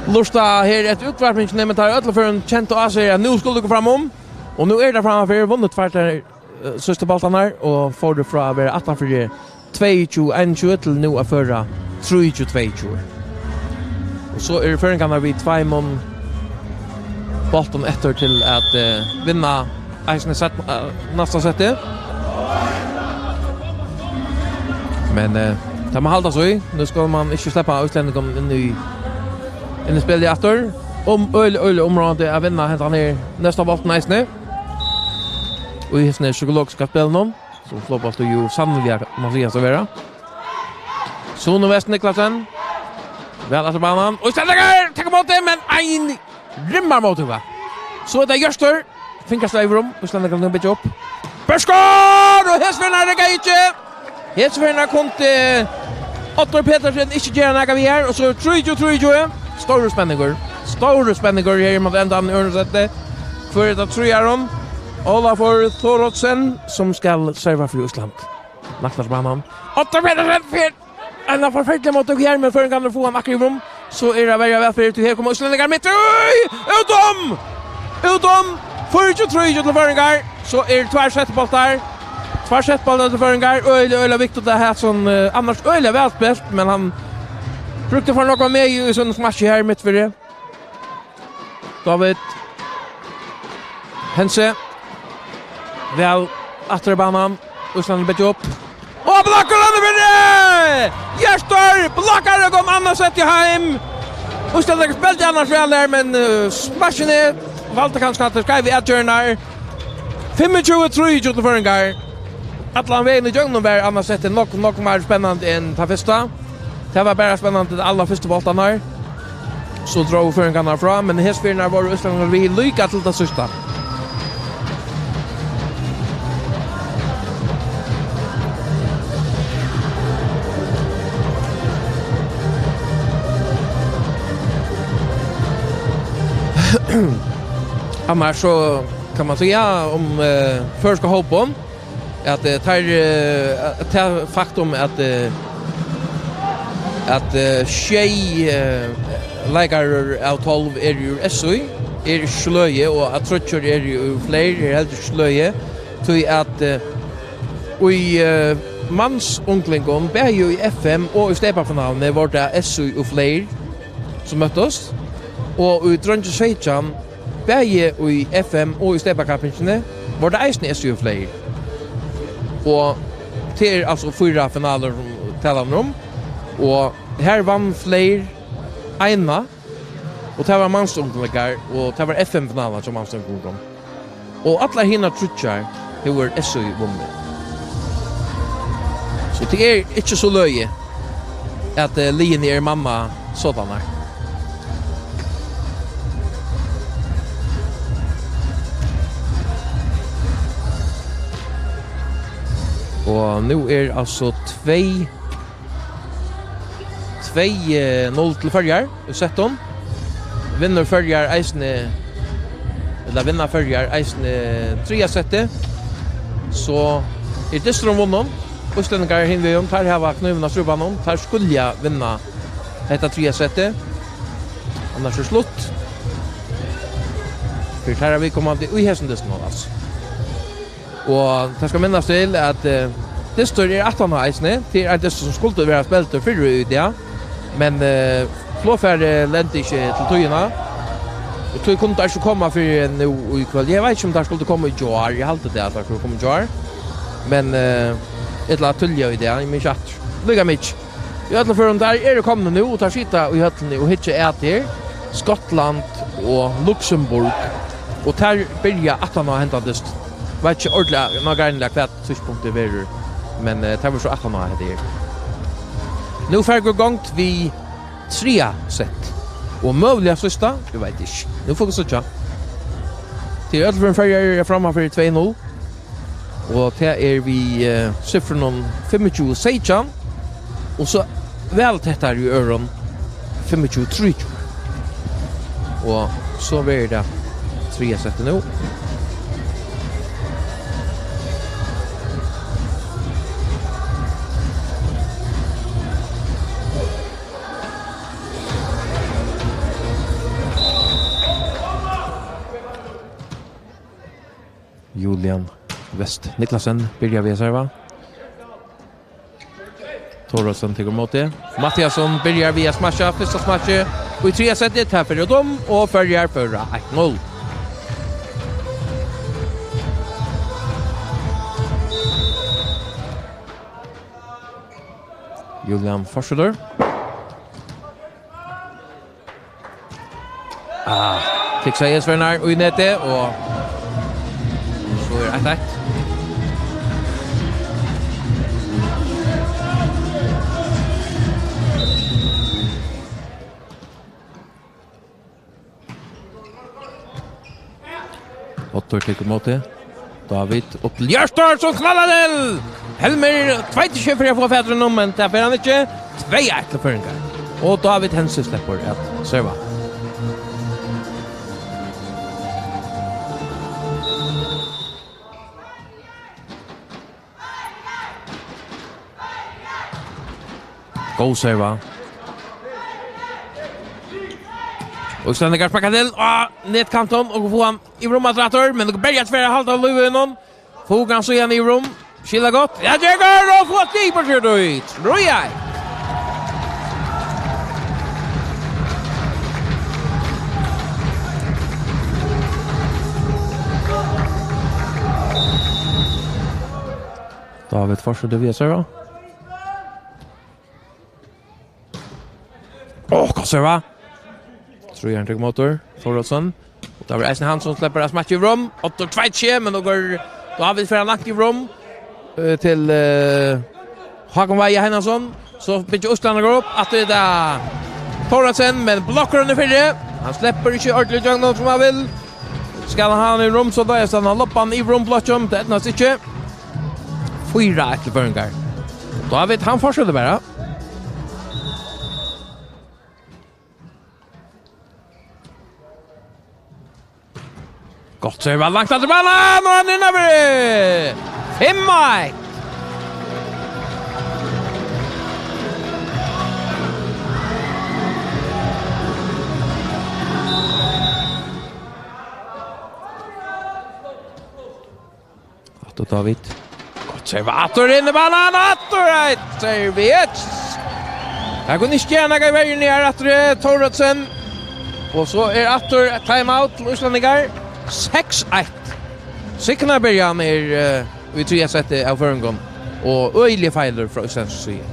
lurtað her eftir útvarpingini, men teir hava í øllum førum kent á sær, at nú skulu okur fram um. Og nú eru teir frammanfyri, vunnu tveir tað, eh, síðstu bóltarnar, og fóru frá at vera aftanfyri tveyogtjúgu einogtjúgu til nú at føra trýogtjúgu tveyogtjúgu. Og so eru føroyingarnir við tveimum bóltum eftir til at, eh, vinna eisini sett, eh, næsta settið. Men, eh, tað má haldast í. Nú skal man ikki sleppa útlendingum inn í, inn í spilið aftur. Um, øgiliga, øgiliga umráðandi at vinna hendan her næsta bóltin eisini. Og í hesum her psykologiska spælinum, sum floppast jú sanniliga, má sigast at vera. Sune Westh Niklasen. Væl aftur á banan. Og íslendingar! Taka ímóti, men ein rimmar móttøka. So er tað Hjørtur. Fingur seg yvir um. Íslendingar kunnu byggja upp. Børkur! Og hesvegna riggaði ikki. Hesvegna kundi Oddur Petersen ikki gera nakað við her. Og so er trýogtjúgu trýogtjúgu. Stórur spenningur. Stórur spenningur her ímóti endanum í øðrum seti. Hvør er tað triðjarin? Ólafur Thoroddsen, sum skal serva fyri Ísland. Naknar banan. Oddur Petersen fer. Ein forferdiligur móttøka her, men føroyingarnir fáa hann akkurát í rúm. So er at verja væl fyri, tí her koma íslendingar mitt í! Út um! Út um! Fýraogtjúgu trýogtjúgu til føroyingar. So er tveir settibóltar. Tveir settibóltar til føroyingar. Øgiliga, øgiliga viktigt at hava sum, eh, annars øgiliga væl spælt, men hann brúkti for nógva megi í sínum smakki her mitt fyri. David Hentze. Væl aftur í banan. Ísland byggja upp. Og blokkur hann fyri! Hjørtur blokkar og kom annað sett í heim. Ísland spældi annars væl her, men, eh, smakkini valdi kanska at skeiva í atgerðina. Fimmogtjúgu trýogtjúgu til føroyingar. Allan vegin ígjøgnum var annað settið nokk, nokk meira spennandi enn tað fyrsta. Tað var bara spennandi, tað allar fyrstu bóltarnar. So drógu føroyingarnar frá, men hesvegna vóru íslendingar við líka til tað síðsta. Annars so kann man siga um, eh, føroyska hópin. at, eh, teir, eh, at tað faktum at, eh, at, eh, sjey, eh, leikarar av tólv eru úr S Í, er ikki so løgið, og at tríggir eru úr Fleyr, er heldur ikki so løgið, tí at, eh, í, eh, mansunglingum, bæði í F M og í steypafinaluni, vóru tað S Í og Fleyr, sum møttust, og í dreingjum seytjan, bæði í F M og í steypakappingini, vóru tað eisini S Í og Fleyr. Og tað er altso fýra finalur, sum talan er um, og her vann Fleyr eina, og tað var mansunglingar, og tað var F M-finalan hjá mansunglingum. Og allar hinar tríggjar hevur S Í vunnið. So tað er ikki so løgið, at, eh, liðini eru mannað sodanar. Og nú er altso tvey, tvey, eh, null til Føroyar í settum. Vinnur Føroyar eisini, ella vinna Føroyar eisini triðja settið, so er dysturin vunnin. Íslendingar hin vegin, teir hava knívin á strupanum, teir skulu vinna hetta triðja settið. Annars er slutt fyri teirra viðkomandi í hesum dystinum, altso. Og tað skal minnast til, at, eh, dystur er aftaná eisini. Tað er ein dystur, sum skuldi verið spældur fyrr í dag. Men, eh, flogfarið lendi ikki til tíðina. Og tí kundu teir ikki koma fyrr enn nú í kvøld. Eg veit ikki, um teir skuldu koma í gjár. Eg haldi tað, at teir skuldu koma í gjár. Men, eh, ella tíðliga í dag. Eg minnist ikki aftur. Líka mikið. Í øllum førum, teir eru komnir nú, og teir sita í høllini og hyggja at her. Skotland og Luxemburg. Og teir byrja aftaná hendan dystin. Veit ikki ordiliga, nágreiniliga hvat tíðspunktið verður, men, eh, teir vóru so aftaná hetta her. Nú fer gongd við triðja sett. Og møguliga síðsta, eg veit ikki. Nú fáa vit síggja. Tað er í øllum førum Føroyar eru framman fyri tvey null. Og tað er við, eh, sifrunum fimmogtjúgu seytjan. Og so væl tættari í øðrum, fimmogtjúgu trýogtjúgu. Og so verður tað triðja settið nú. Julian West Niklasen byrjar við at serva. Thorvaldsen tekur ímóti. Mathiasson byrjar við at smasja. Fyrsta smakkið í triðja seti. Tað fer út um, og Føroyar føra eitt null. Julian fortsetur. Ah, fiksaði Jens Werner í netið, og so er eitt eitt. Oddur tekur ímóti. David upp til Hjørtur, sum knallar til! Helmir tveitir seg fyri at fáa fatur í honum, men tað fer hann ikki. Tvey eitt til Føroyingar. Og David Hentze sleppur at serva. Góð serva. Og Íslendingar sparka til á netkantin og fáa hann yvir um aftur, men nú berjast fyri at halda lív í honum. Fáa hann síðan yvir um. Skila gott. Ja, Jæger og fáa stig på skjørt ut. Rui. David fortsetur við at serva. Áh, hvat serva? Trýarin tekur ímóti. Thorvaldsen. Og tað var eisini hann sum sleppur at smakka yvir um. Oddur tveitir seg, men nú gongur David fyri langt yvir um. Eh, til, eh, Hákon Weihe Heinason. So byggir Ísland upp. Aftur er tað Thorvaldsen, men blokkur hann fyri. Hann sleppur ikki ordiliga ígjøgnum sum hann vil. Skal hann hava hann yvir um, so tá er hann loppan yvir um blokkin. Tað eydnast ikki. Fýra eitt til Føroyingar. David, hann fortsetur bara. Gott serva, langt aftur á banan, og hann er innanfyri! Fimm eitt. Aftur David. Gott serva, aftur inn í banan, aftur eitt servert. Her kunnu ikki gera nakað í verjuni her, aftur er Thoroddsen. Og so er aftur timeout til íslendingar. Seks eitt. Signabyrjan er, eh, í triðja seti av føroyingum, og øgiligur feilur frá íslendsk síðu.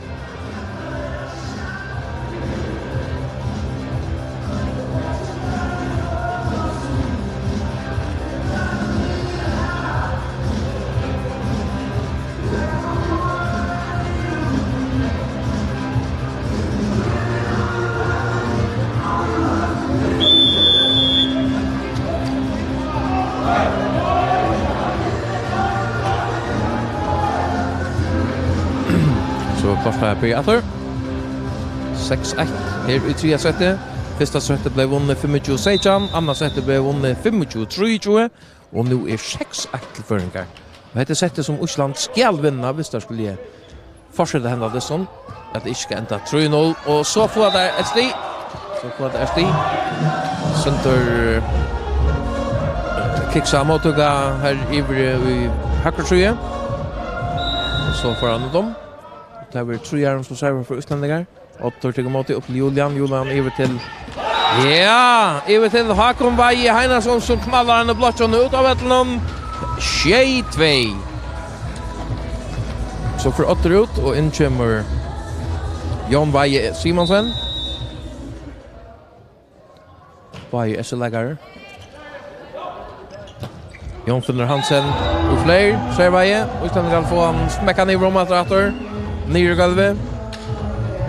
So klárt at byrja aftur. Seks eitt her í triðja seti. Fyrsta seti bleiv vunnið fimmogtjúgu seytjan, annað seti bleiv vunnið fimmogtjúgu trýogtjúgu, og nú er seks eitt til føroyingar. Og hetta er settið sum Ísland skal vinna, viss tað skuldi fortseta henda dystin, at tað ikki skal enda trý null, og so fáa teir eitt stig. So fáa teir eitt stig. Sindur, eh, kiksa móttøka her yvir í høgru síðu. Og so fær hann út um. Tað verður trýarin sum servar fyri íslendingar. Oddur tekur mótið upp til Julian. Julian yvir til, ja, yvir til Hákon Weihe Heinason, sum knallar hann í blokkin út av vellinum. Sjey tvey. So fer Oddur út, og inn kemur Jón Weihe Simonsen. Báðir S-leikarar. Jón Finnur Hansen úr fleyr, servaði. Íslendingar fáa hann smekkan yvir um aftur, aftur. Niður í gólvið.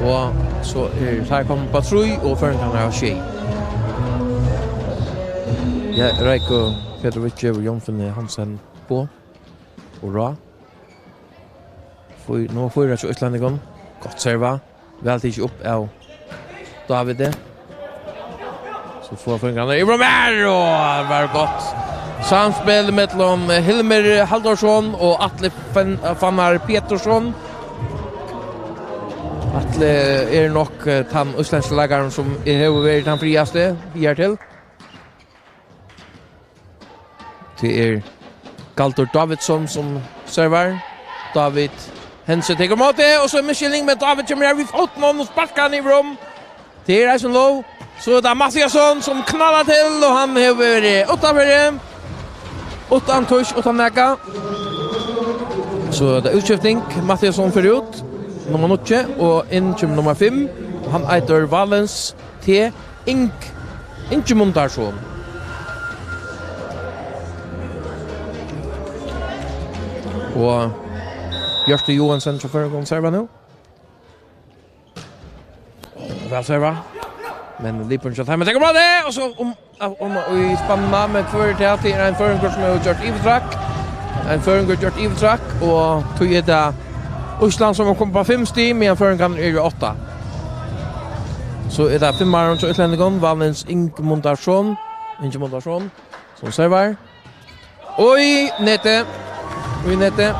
Og so er, so er komið upp á trý, og føroyingarnir hava sjey. Ja, Reiko Petrovic gevur Jón Finnur Hansen boð og ráð. Fí-, nú fýra hjá íslendingum. Gott serva. Væl tikið upp av Davidi. So fáa føroyingarnir yvir um her, og tað var gott samspæl millum Hilmir Halldórsson og Atli Fan-, Fannar Petursson. Atli er nokk, eh, tann íslendski leikarin sum hevur verið tann frægasti higartil. Tað er Galdur Davidsson sum servar. David Hentze tekur mótið, og so er misskiljing, men David kemur her við fótin og sparkar hann yvir um. Tað er eisini lov. So er tað Mathiasson sum knallar til, og hann hevur verið uttanfyri. Uttan touch, uttan nakað. So er tað útskifting. Mathiasson fer út. Nummar níggju, og inn kemur nummar fimm. Og hann eitur Valens T. Ing-, Ingimundarson. Og Hjørtur Joensen hjá føroyingum servar nú. Væl serva. Men Lippur hjá teimum tekur á tað, og so um, um í spanna, men før til at tað er ein føroyingur sum hevur gjørt yvirtrekk. Ein føroyingur gjørt yvirtrekk, og tí er tað Ísland sum er komið upp á fimm stig, meðan føroyingarnir eru átta. So er tað fimmarin hjá útlendingum, Valens Ingimundarson. Ingimundarson, sum servar. Og í netið. Og í netið.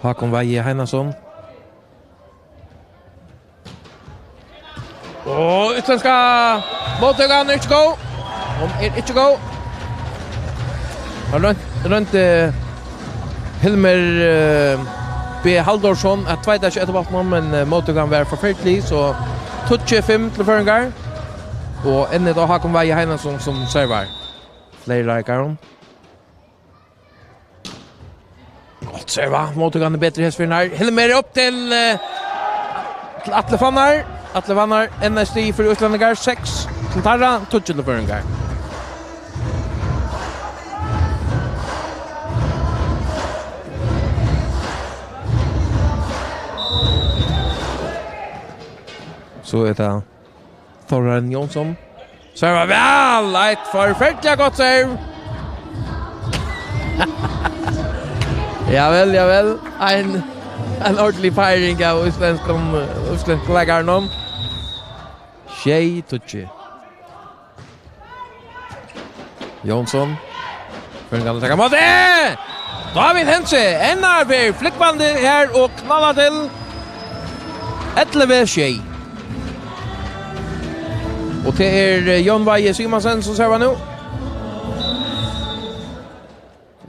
Hákon Weihe Heinason. Og útlendska móttøkan er ikki góð. Hon er ikki góð. Hann roynt, roynt, eh, Hilmir, eh, B. Halldórsson at tveita seg eftir bóltinum, men, eh, móttøkan var forferdelig, so tíggju fimm til føroyingar. Og enn er tað Hákon Weihe Heinason sum servar. Fleiri leikarar. Gott serva, móttøkan er betri hesa ferðina her. Hilmir upp til, eh, til Atle Fannar. Atle Fannar, enn eitt stig fyri útlendingar, seks til teirra, tíggju til føroyingar. So er tað Tóra Jónsson. Servar væl, eitt forferdiliga gott serv. Ja vel, ja vel. Ein, Ein ordentlig feiring av íslendskum, íslendskum leikaranum. Sjey tíggju. Jónsson. Føroyingarnir taka ímóti! David Hentze, enn ein ferð flúgvandi her og knallar til. Ellivu sjey. Og tað er, eh, Jón Vági Simonsen, sum servar nú.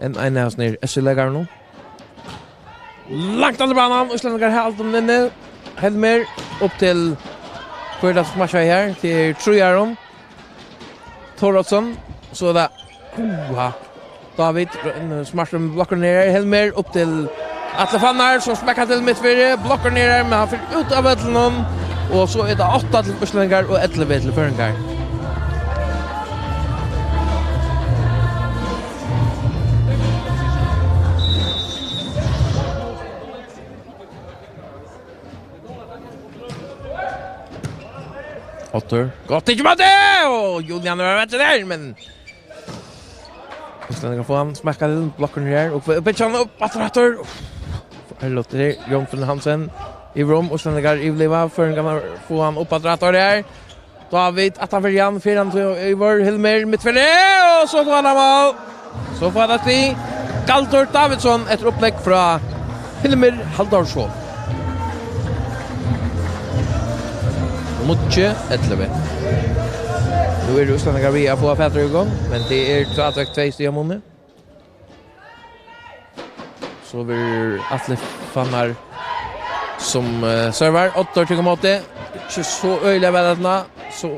Enn ein av hasum her S C-leikarunum. Langt undir banan, íslendingar halda honum inni. Helmir upp til, hvør er tað sum smakkar her? Tað er Tríarum. Thoroddsen, so er tað, uha. David, eh, smakkar um, blokkur niður her. Helmir upp til Atle Fannar, sum smakkar til mitt fyri. Blokkur niður her, men hann fer út av vøllinum. Og so er tað átta til íslendingar og ellivu til føroyingar. Oddur. Gott, ikki bara tað! Og Julian var vekk der, men Íslendingar fáa hann smakkað til, blokkur her, og byggja hann upp aftur, aftur. Her loftur her, Jón Finnur Hansen. Yvir um, íslendingar yvirliva, føroyingarnir fáa hann upp aftur, aftur her. David, aftan fyri hann, fer hann til Ivar Hilmer, mitt fyri, og so fær hann mál. So fær hann stig. Galdur Davidsson, eftir upplegg frá Hilmir Halldórsson. Níggju ellivu. Nú eru íslendingar við at fáa fatur í gongd, men tað er stadigvekk tvey stig á muni. So verður Atli Fannar sum, eh, servar. Oddur tekur ímóti. Ikki so øgiliga væl hetta. So,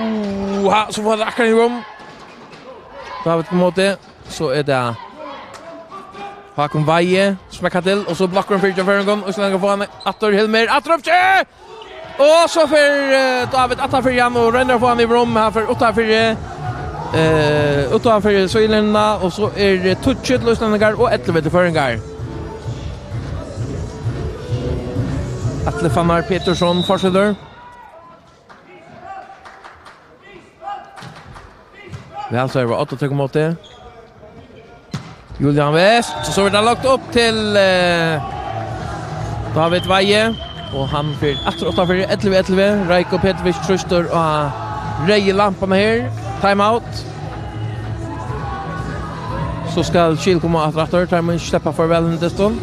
uha, so fær hann akkurát í rúm. David tekur ímóti. So er tað Hákon Weihe, smakkar til, og so blokkur hann fyri hjá føroyingum, og so fær hann aftur Hilmir, aftur upp, tjá! Og so fer, eh, David aftan fyri hann og roynir at fáa hann í rúm, hann fer uttan fyri, eh, uttan fyri síðulinjuna, og so er, eh, tíggju til íslendingar og ellivu til føroyingar. Atli Fannar Petersson fortsetur. Væl servað, Oddur tekur ímóti. Julian West, og so verður tað lagt upp til, eh, David Weihe, og hann fer aftur uttan fyri, ellivu ellivu. Reiko Petrovic trýstir á reyðu lampuna her. Timeout. So skal Skil koma aftur, aftur. Teir mugu ikki sleppa farvæl í dystin.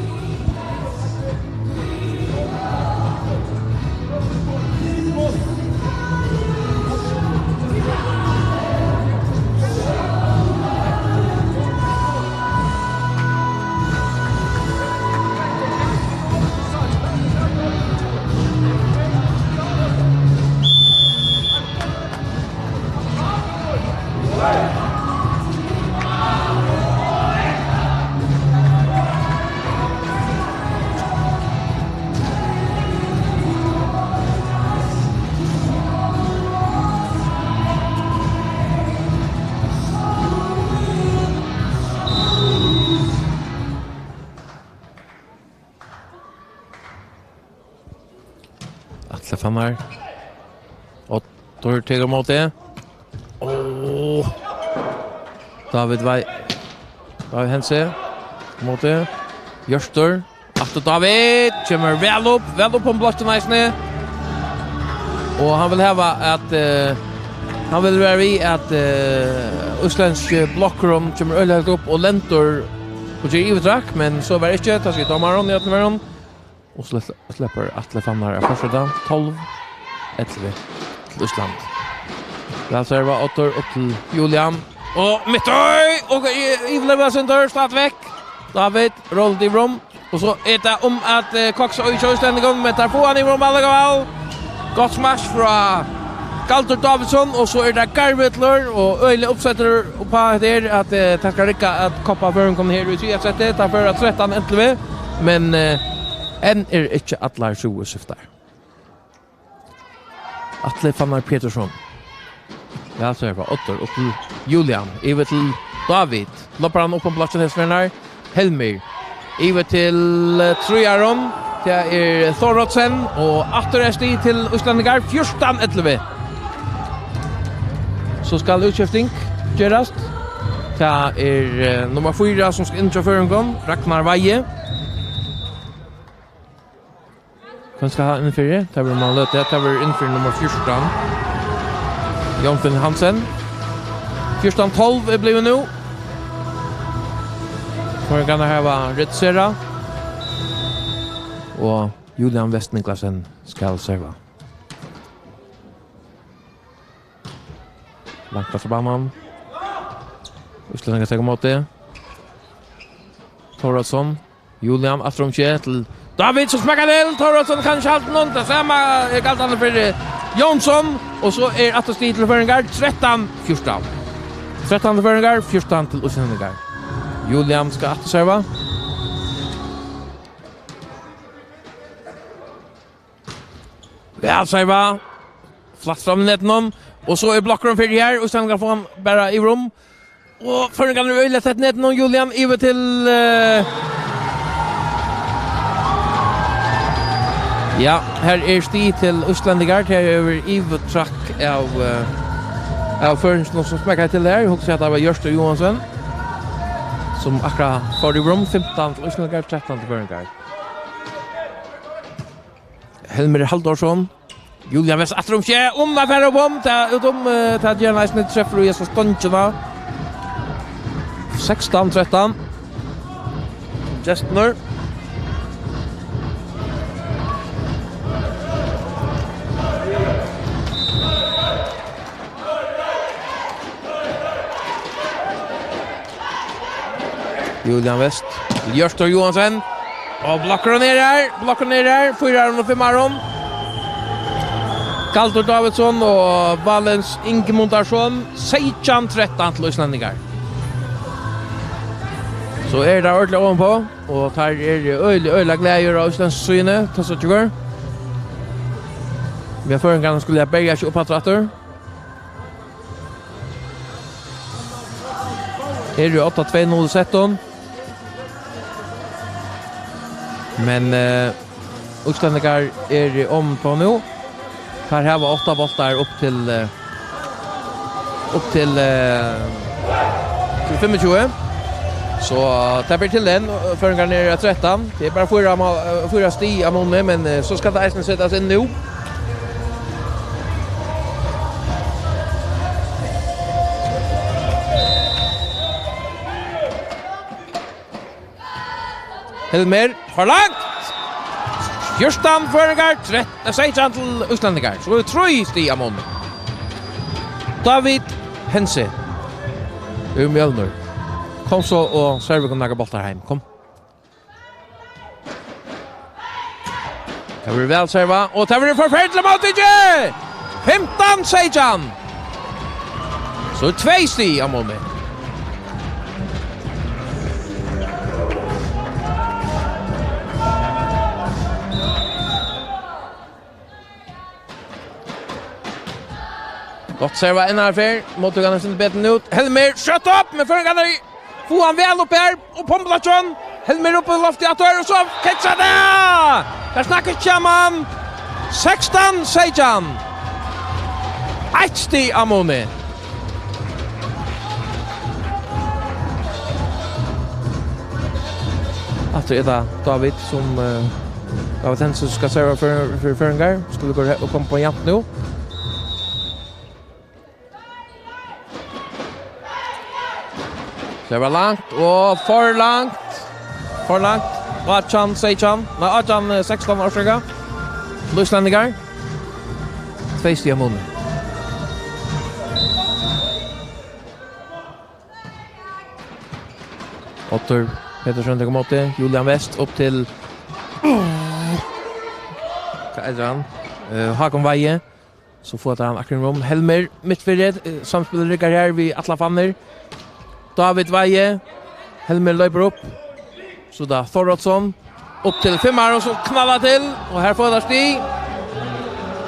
Atli Fannar. Oddur tekur ímóti. Áh. David Wei-, David Hentze. Ímóti. Hjørtur. Aftur David. Kemur væl upp. Væl upp um blokkin eisini. Og hann vil hava at, eh, hann vil vera við at, eh, íslendski blokkurin kemur øgiliga høgt upp og lendir og ger yvirtrekk, men so var ikki, tað sigur dómarin í øllum førum. Og sle-, sleppur Atli Fannar at fortseta. Tólv ellivu til Ísland. Væl servað, Oddur, upp til Julian. Og mitt í, og í, yvirlevur sindur, stadigvekk. David, rullar í rúm. Og so er tað um at, eh, koksa í hjá íslendingunum, men teir fáa hann í rúm allíkavæl. Gott smash frá Galdur Davidsson, og so er tað Garvillur, og øgiliga uppsettur uppá hetta her, at, eh, tað skal rigga at koppa føroyingarnar her í triðja seti. Tað fer at trettan ellivu, men, eh, enn eru ikki allar skjúvur syftar. Atli Fannar Petersson. Ja, so er tað Oddur upp til Julian. Yvir til David. Lobbar hann upp um blokkin, hesvegnar. Helmir. Yvir til, eh, Tríarum. Tað er Thoroddsen. Og aftur er stig til íslendingar. Fjúrtan ellivu. So skal útskifting gerast. Tað er, eh, nummar fýra, sum skal inn hjá føroyingum, Ragnar Weihe. Hvønn skal hann inn fyri? Tað verður man løta. Tað verður inn fyri nummar fjúrtan, Jón Finn Hansen. Fjúrtan tólv er blivið nú. Føroyingarnir hava reduserað. Og Julian West Niklasen skal serva. Langt aftur á banan. Íslendingar taka ímóti. Thorvaldsson. Julian aftur um skeið til David, sum smakkar til. Thorvaldsson kann ikki halda honum. Tað sama er galdandi fyri Jónsson. Og so er aftur stig til føroyingar. Trettan fjúrtan. Trettan til føroyingar, fjúrtan til íslendingar. Julian skal aftur serva. Væl serva. Flatt fram í netinum. Og so er blokkurin fyri her, og Íslendingar fáa hann bara yvir um. Og føroyingarnir eru øgiliga tætt netinum, Julian, yvir til, eh, ja, her er stig til íslendingar. Her er yvirtrakk av, eh, av føroyingunum, sum smekkar til her. Eg hugsi at tað var Hjørtur Johansen, sum akkurát fór yvir um. Fimtan til íslendingar, trettan til føroyingar. Helmir Halldórsson. Julian West aftur um seg. Um at fara upp um. Tað út um, eh, tað ger hann eisini, treffer í hesa stongina. Sekstan trettan. Gestirnir. Julian West. Hjørtur Johansen. Og blokkurin er her. Blokkurin er her. Fýra og fimm. Galdur Davidsson og Valens Ingemundarson. Seytjan trettan til íslendingar. So er tað ordiliga omanpå. Og teir eru øgiliga, øgiliga glaðir á íslendsku síðuni. Tað síggja okur. Men føroyingarnir skulu berja seg upp aftur. Eru átta tvey null í settum. Men, eh, íslendingar eru omanpå nú. Teir hava átta bóltar upp til, eh, upp til, eh, til fimmogtjúgu. So tað ber til enn, føroyingarnir eru á trettan. Tað er bara fýra mál, eh, fýra stig á muni, men, eh, so skal tað eisini setast inn nú. Helmir, for langt! Fjúrtan føroyingar, trettan, eh, seytjan til íslendingar. So er trý stig á muni. David Hentze, úr Mjølnir. Kom so og serva okum nakrar bóltar heim. Kom. Tað verður væl serva, og tað verður forferdiliga móttikið! Fimtan seytjan. So er tvey stig á muni. Gott serva enn her fyrr. Móttøkan er sett betur út. Helmir, skjótt upp, men føroyingarnir fáa hann væl upp her. Og Pomplatsson. Helmir upp í loftið aftur, og so keksar tað! Tað snakka ikki saman. Sekstan seytjan. Eitt stig á muni. Aftur er tað David sum, eh, David Hentze skal serva fyri, fyri føroyingar. Skulu okur he-, koma upp á javnt nú. Tað var langt og for langt. For langt. Átjan seytjan. Nei, átjan, eh, sekstan, orsaka. Til íslendingar. Tvey stig á muni. Oddur Petersen tekur ímóti. Julian West upp til, hvat eitur hann? Eh, Hákon Weihe. So fáa teir hann akkurát um. Helmir, mitt fyri, eh, samspilið riggar her við allar fanir. David Weihe, Helmir loypur upp. So tað Thorvaldsson, upp til fimmar, og so knalla til, og her fáa teir stig.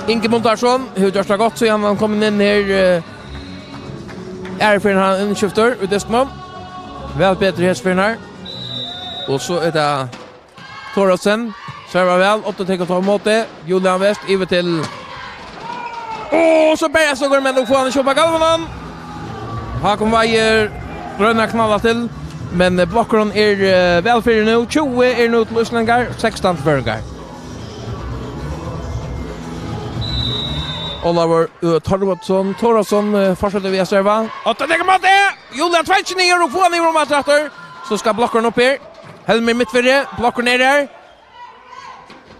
Ingemundarson hevur gjørt tað gott, so hann, hann kom inn her, eh, er fyri hann innskiftur í dystinum. Væl betri hesa ferðina her. Og so er tað Thorvaldsen, servar væl, Oddur tekur tá ímóti, Julian West, yvir til, og so berjast okur, men nú fáa hann ikki upp á galvan. Hákon Weihe, royna at knalla til, men, eh, blokkurin er, eh, væl fyri nú. Tjúgu er nú til íslendingar, sekstan til føroyingar. Ólavur, eh, Thorvaldsson, Thorvaldsson, eh, fortsetur við at serva. Og tað tekur ímóti! Julia tveiggj niður og fáa hann yvir um aftur. So skal blokkurin upp her. Helmir mitt fyri, blokkurin er her.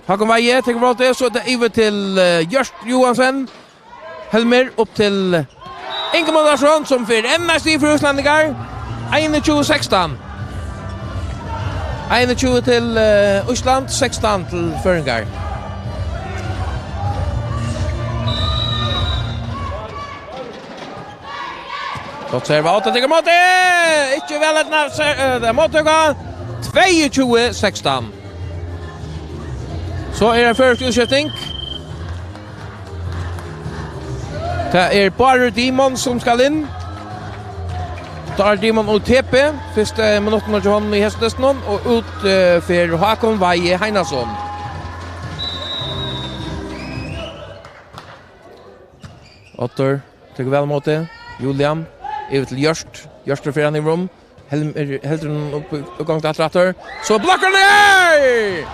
Håkon Weihe tekur ímóti, so er tað yvir til, eh, Hjørt Johansen. Helmir upp til Ingemar Larsson, sum fær enn eitt stig fyri íslendingar. Einogtjúgu sekstan. Einogtjúgu til, eh, Ísland, sekstan til føroyingar. Gott serva, átta tekur ímóti. Ikki væl eydnað, ser-, eh, tað er móttøka. Tveyogtjúgu sekstan. So er ein føroysk útskifting. Tað er Bárður Dimon, sum skal inn. Bárður Dimon og T P. Fyrstu minuttirnar hjá honum í hesum dystinum, og út, eh, fer Håkon Weihe Heinason. Oddur tekur væl ímóti. Julian, yvir til Hjørt. Hjørt fer hann yvir um. Helm-, er, heldur hann upp í, í gongd aftur, aftur. So blokkurin er!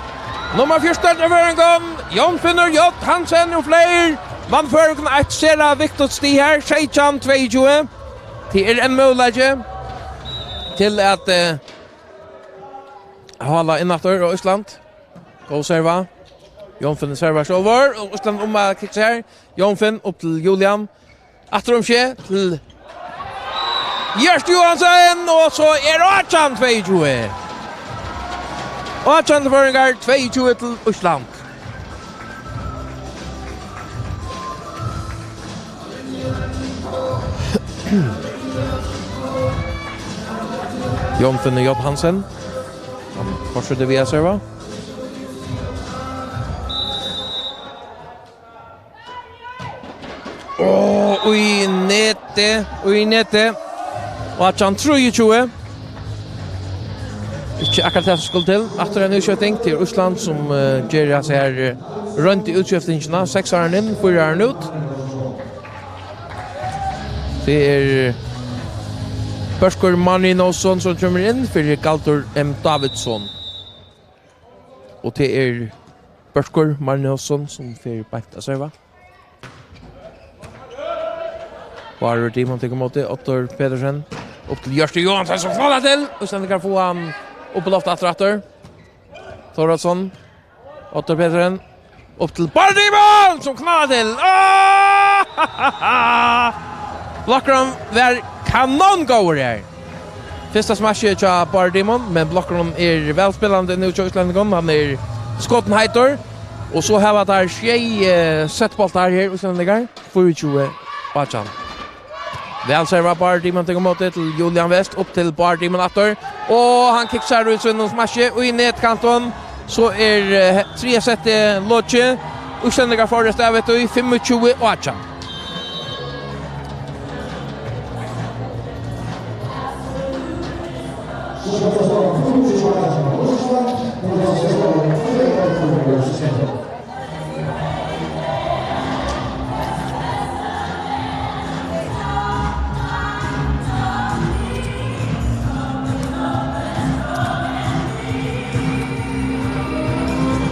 Nummar fjúrtan av føroyingum, Jón Finnur J Hansen úr Fleyr. Vann føroyingum eitt sera viktigt stig her, seytjan tveyogtjúgu. Tað er ein møguleiki til at, eh, hala inn aftur á Ísland. Góð serva. Jón Finnur servar sjálvur, og Ísland um at kiksa her. Jón Finn upp til Julian. Aftur um skeið til Hjørt Johansen, og so er átjan tveyogtjúgu. Átjan til føroyingar, tveyogtjúgu til Ísland. Jón Finnur J Hansen. Hann fortsetur við at serva. Og í netið, og í netið. Og átjan trýogtjúgu. Ikki akkurát tað sum skuldi til. Aftur ein útskifting til Ísland, sum, eh, ger hasa her, eh, royndu útskiftingina. Seks ára inn, fýra ára út. Tað er Børkur Marinósson, sum kemur inn fyri Galdur M Davidsson. Og tað er Børkur Marinósson, sum fer beint at serva. Bárður Dimon tekur ímóti, Oddur Petersen. Upp til Hjørt Johansen, sum knallar til. Og íslendingar fáa hann upp á loft aftur, aftur. Thorvaldsson. Oddur Petersen. Upp til Bárð Dimon, sum knallar til. Áh! Blokkurin var kanongóður her. Fyrsta smakkið hjá Bárð Dimon, men blokkurin er vælspælandi nú hjá íslendingum. Hann er skotin heitur. Og so hava teir sjey, eh, sett bóltar her, íslendingar. Fýraogtjúgu átjan. Væl servað, Bárður Dimon tekur ímóti til Julian West, upp til Bárð Dimon aftur. Og hann kiksar úr sínum smakki og í netkantin. So er, eh, triðja settið lokið. Íslendingar fáa rest av eftir í fimmogtjúgu átjan.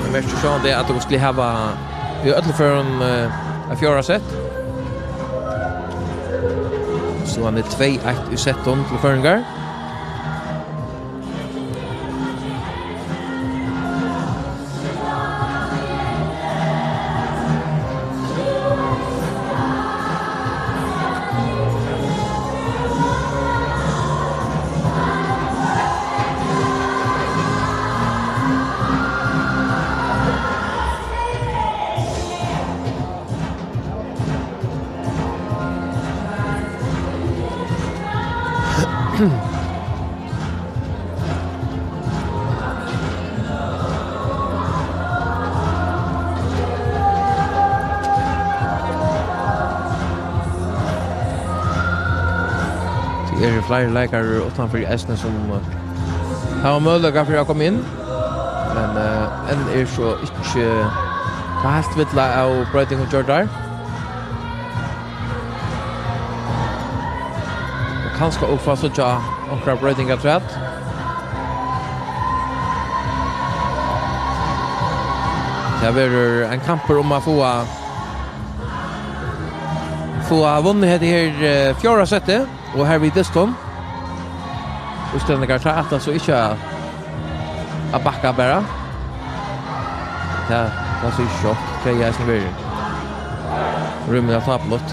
Eg merki sjálvandi, at okur skulu hava í øllum førum, eh, eitt fjórða sett. So hann er tvey eitt í settum til føroyingar. Tað eru fleiri leikarar uttanfyri eisini, sum, eh, hava møguleika fyri at koma inn, men, eh, enn er so ikki tað heilt villað av broytingum gjørdar. Og kanska okur fáa síggja Onkrar broytingar afturat. Tað verður ein kampur um at fáa, fáa vunnið hetta her, eh, fjórða settið, og her við dystin. Íslendingar klára so ikki at, at bakka bara. Tað, tað sær ikki út. Tað er eisini verið rímiliga tápuligt.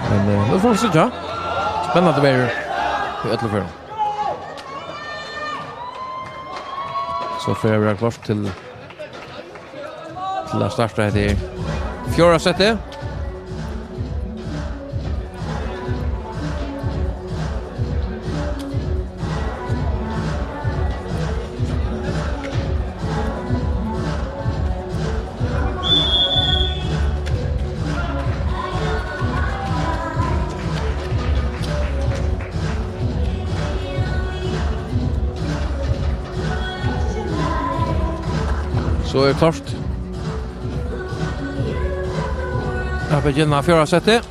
Men, eh, nú fáa vit síggja. Spennandi verður í øllum førum. So fer at vera klárt til, til at starta hetta her fjórða settið. So er klárt at begynna fjórða settið.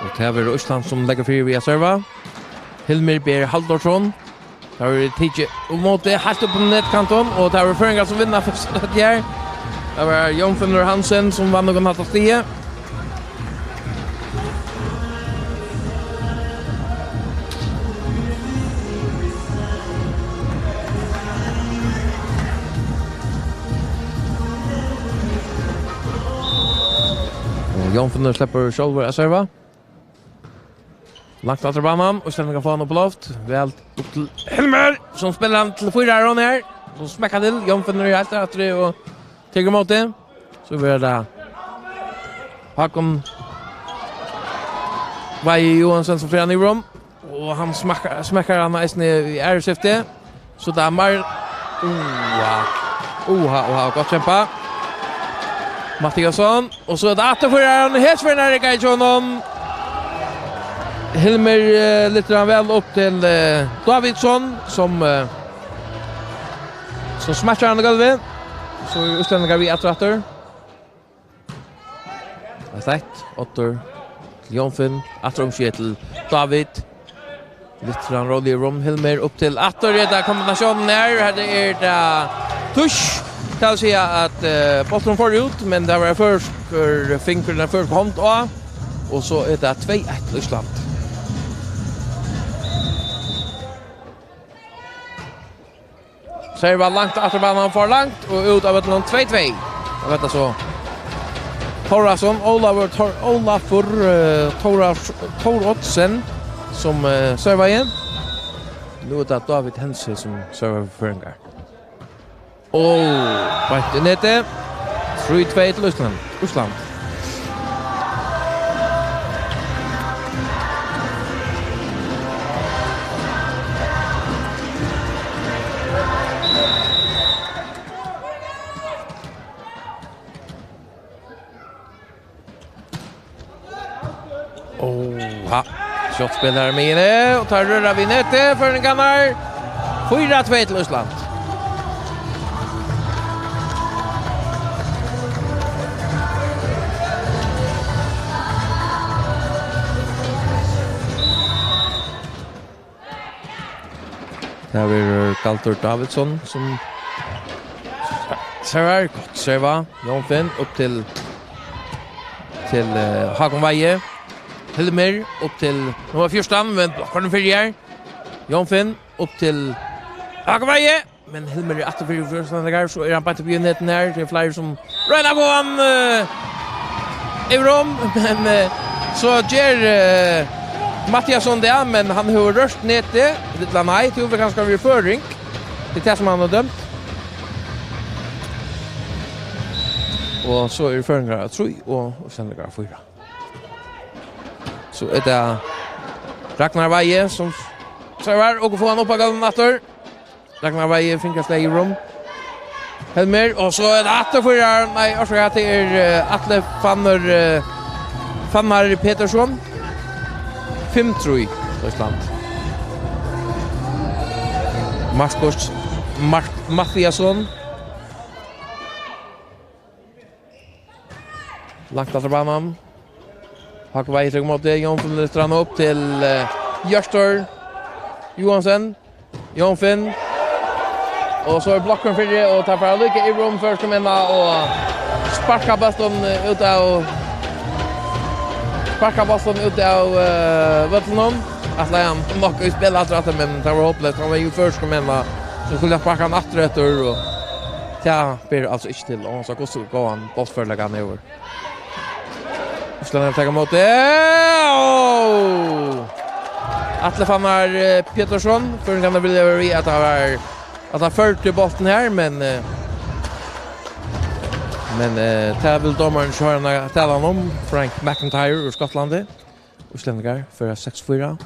Og tað verður Ísland, sum leggur fyri við at serva. Hilmir B. Halldórsson. Tað verður tikið ímóti heilt upp um netkantin, og tað verður føroyingar, sum vinna fyrsta sett her. Tað var Jónfinnur Hansen, sum vann okkum hatta stigið. Og Jónfinnur sleppur sjálvur at serva. Langt aftur á banan, og Íslendingar fáa hann upp á loft. Væl upp til Hilmar, sum spælir hann til fýra her, her. So smekkar til, Jónfinnur er heilt aftur og tekur ímóti. So verður tað Hákon Weihe Johansen, sum fer hann yvir um. Og hann smekkar, smekkar hann eisini í aðru skifti. So tað er Mar-, oha, oha, oha, gott kjempað. Mathiasson, og so er tað aftur fyri hann, hesferðin er ikki hjá honum. Hilmir, eh, lyftir hann væl upp til, eh, Davidsson, sum, eh, sum smekkar hann í gólvið. So eru íslendingar við aftur, aftur. Tað er eitt, Oddur til Jónfinn, aftur umskifti til David. Lyftir hann róliga um, Hilmir upp til aftur, hetta kombinatiónin her, her er tað tusk, tað vil siga at, eh, bólturin fór út, men tað var ein føroyskur fingur, ein føroysk hond á, og so er tað tvey eitt til Ísland. Serva langt aftur á banan, for langt og út av vøllinum, tvey tvey. Og hetta so Tór Oddsson, Ólafur Tór-, Ólafur, eh, Tór Odds-, Tór Oddsen, sum, eh, servaði. Nú er tað David Hentze, sum servar fyri føroyingar. Og beint í netið. Trý tvey til Ísland. Ísland. Oha. Skjótt spælt her, Mine, og tað rørir við netið. Føroyingarnar. Fýra tvey til Ísland. Tað verður Galdur Davidsson, sum servar, gott serva. Jónfinn upp til, til, eh, Hákon Weihe. Hilmir upp til nummar fjúrtan, men blokkar hann fyri her. Jónfinn upp til Hákon Weihe, men Hilmir er aftur fyri fyristandarar, so er hann beint uppi í netinum her. Tað eru fleiri sum royna at fáa hann, eh, yvir um, men, eh, so ger, eh, Mathiasson tað, men hann hevur rørt netið. Ella nei, tað hevur kanska verið føring. Tað er tað sum hann hevur dømt. Og so eru føroyingar trý og íslendingar fýra. So er tað Ragnar Weihe sum servar og fáa hann upp á gólvið aftur. Ragnar Weihe, fingur staðið í rúm. Helmir, og so er tað aftur fyri, nei, orsaka, tað er, eh, Atli Fannar, eh, Fannar Petersson. Fimm trý, Ísland. Markus Mark Mathiasson. Langt aftur á banan. Hákon Weihe tekur ímóti, Jón Finn lyftir hann upp til, eh, Hjörtur Johansen. Jón Finn. Og so er blokkurin fyri, og tað fer líka yvir um føroysku menn og sparka bóltin, eh, út av, sparka bóltin út av, eh, vøllinum. Ætlaði hann nokk at spæla aftur, aftur, men tað var hoppleyst. Hann var jú føroysku menn, sum skuldi sparka hann aftur eftir, og tað ber altso ikki til. Og hann sá hvussu góðan bóltførleika hann hevur. Íslendingar taka ímóti. Ó! Atli Fannar, eh, Petersson. Føroyingarnir vilja vera við, at tað var, at tað førdi bóltin her, men, eh, men, eh, tað vil dómarin ikki hoyra na-, talan um. Frank McIntyre úr Skotlandi. Íslendingar føra seks fýra.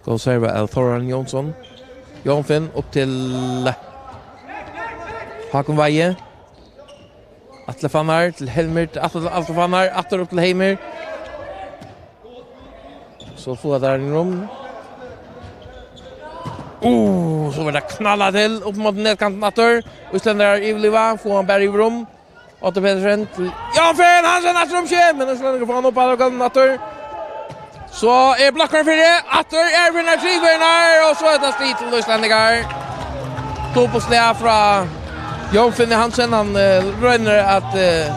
Góð serva av Thoran Jónsson. Jón Finn upp til Hákon Weihe. Atli Fannar til Helmir, til Atli, Atli Fannar, aftur upp til Heimir. So fáa teir inn um. Uh, so verður tað knallað til, upp móti netkantin aftur. Íslendingar yvirliva, fáa hann bara yvir um. Otto Petersen til Jón Finn Hansen, aftur um seg, men Íslendingar fáa hann upp á gólvið aftur. So er blokkurin fyri, aftur er fyri nær, trý fyri nær, og so er tað stig til Íslendingar. Dobbeltslag frá Jón Finn Hansen, hann, eh, roynir at, eh,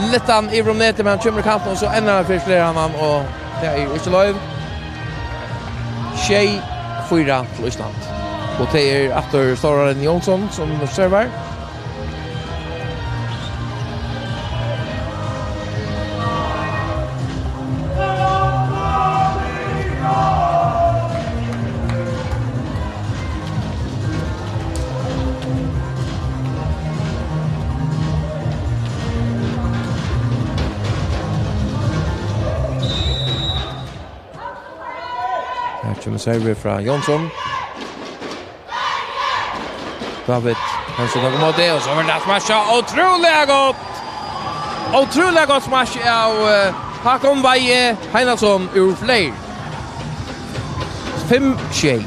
lyfta hann yvir um netið, men hann kemur í kantin, og so endar hann fyri, slær hann hann, og tað er ikki loyvt. Sjey fýra til Ísland. Og tað er aftur Stórarinn Jónsson sum servar. Her kemur servi frá Jónsson. David Hansen tekur ímóti, og so verður tað smasjað. Ótrúliga gott! Ótrúliga gott smash av, eh, Hákon Weihe Heinason úr Fleyr. Fimm sjey.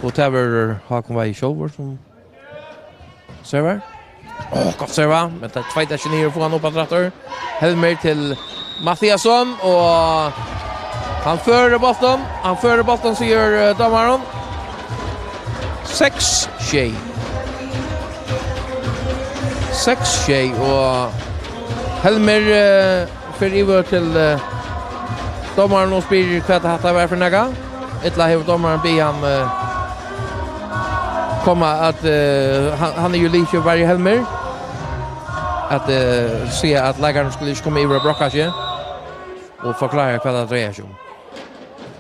Og tað verður Hákon Weihe sjálvur sum servar. Ó, gott serva, men tað tveitar ikki niður, fáa hann upp aftur aftur. Helmir til Mathiasson, og hann førir bóltin, hann førir bóltin, sigur, eh, dómarin. Seks sjey. Seks sjey, og Helmir, eh, fer yvir til, eh, dómaran og spyr hvat hatta var fyri nakað. Ella hevur dómarin biðið hann, eh, koma at, eh, hann, hann er jú lítið bara í Helmir. At, eh, siga at leikarin skuldi ikki koma yvir og brokka seg. Og forklára hvat tað dreiar seg um.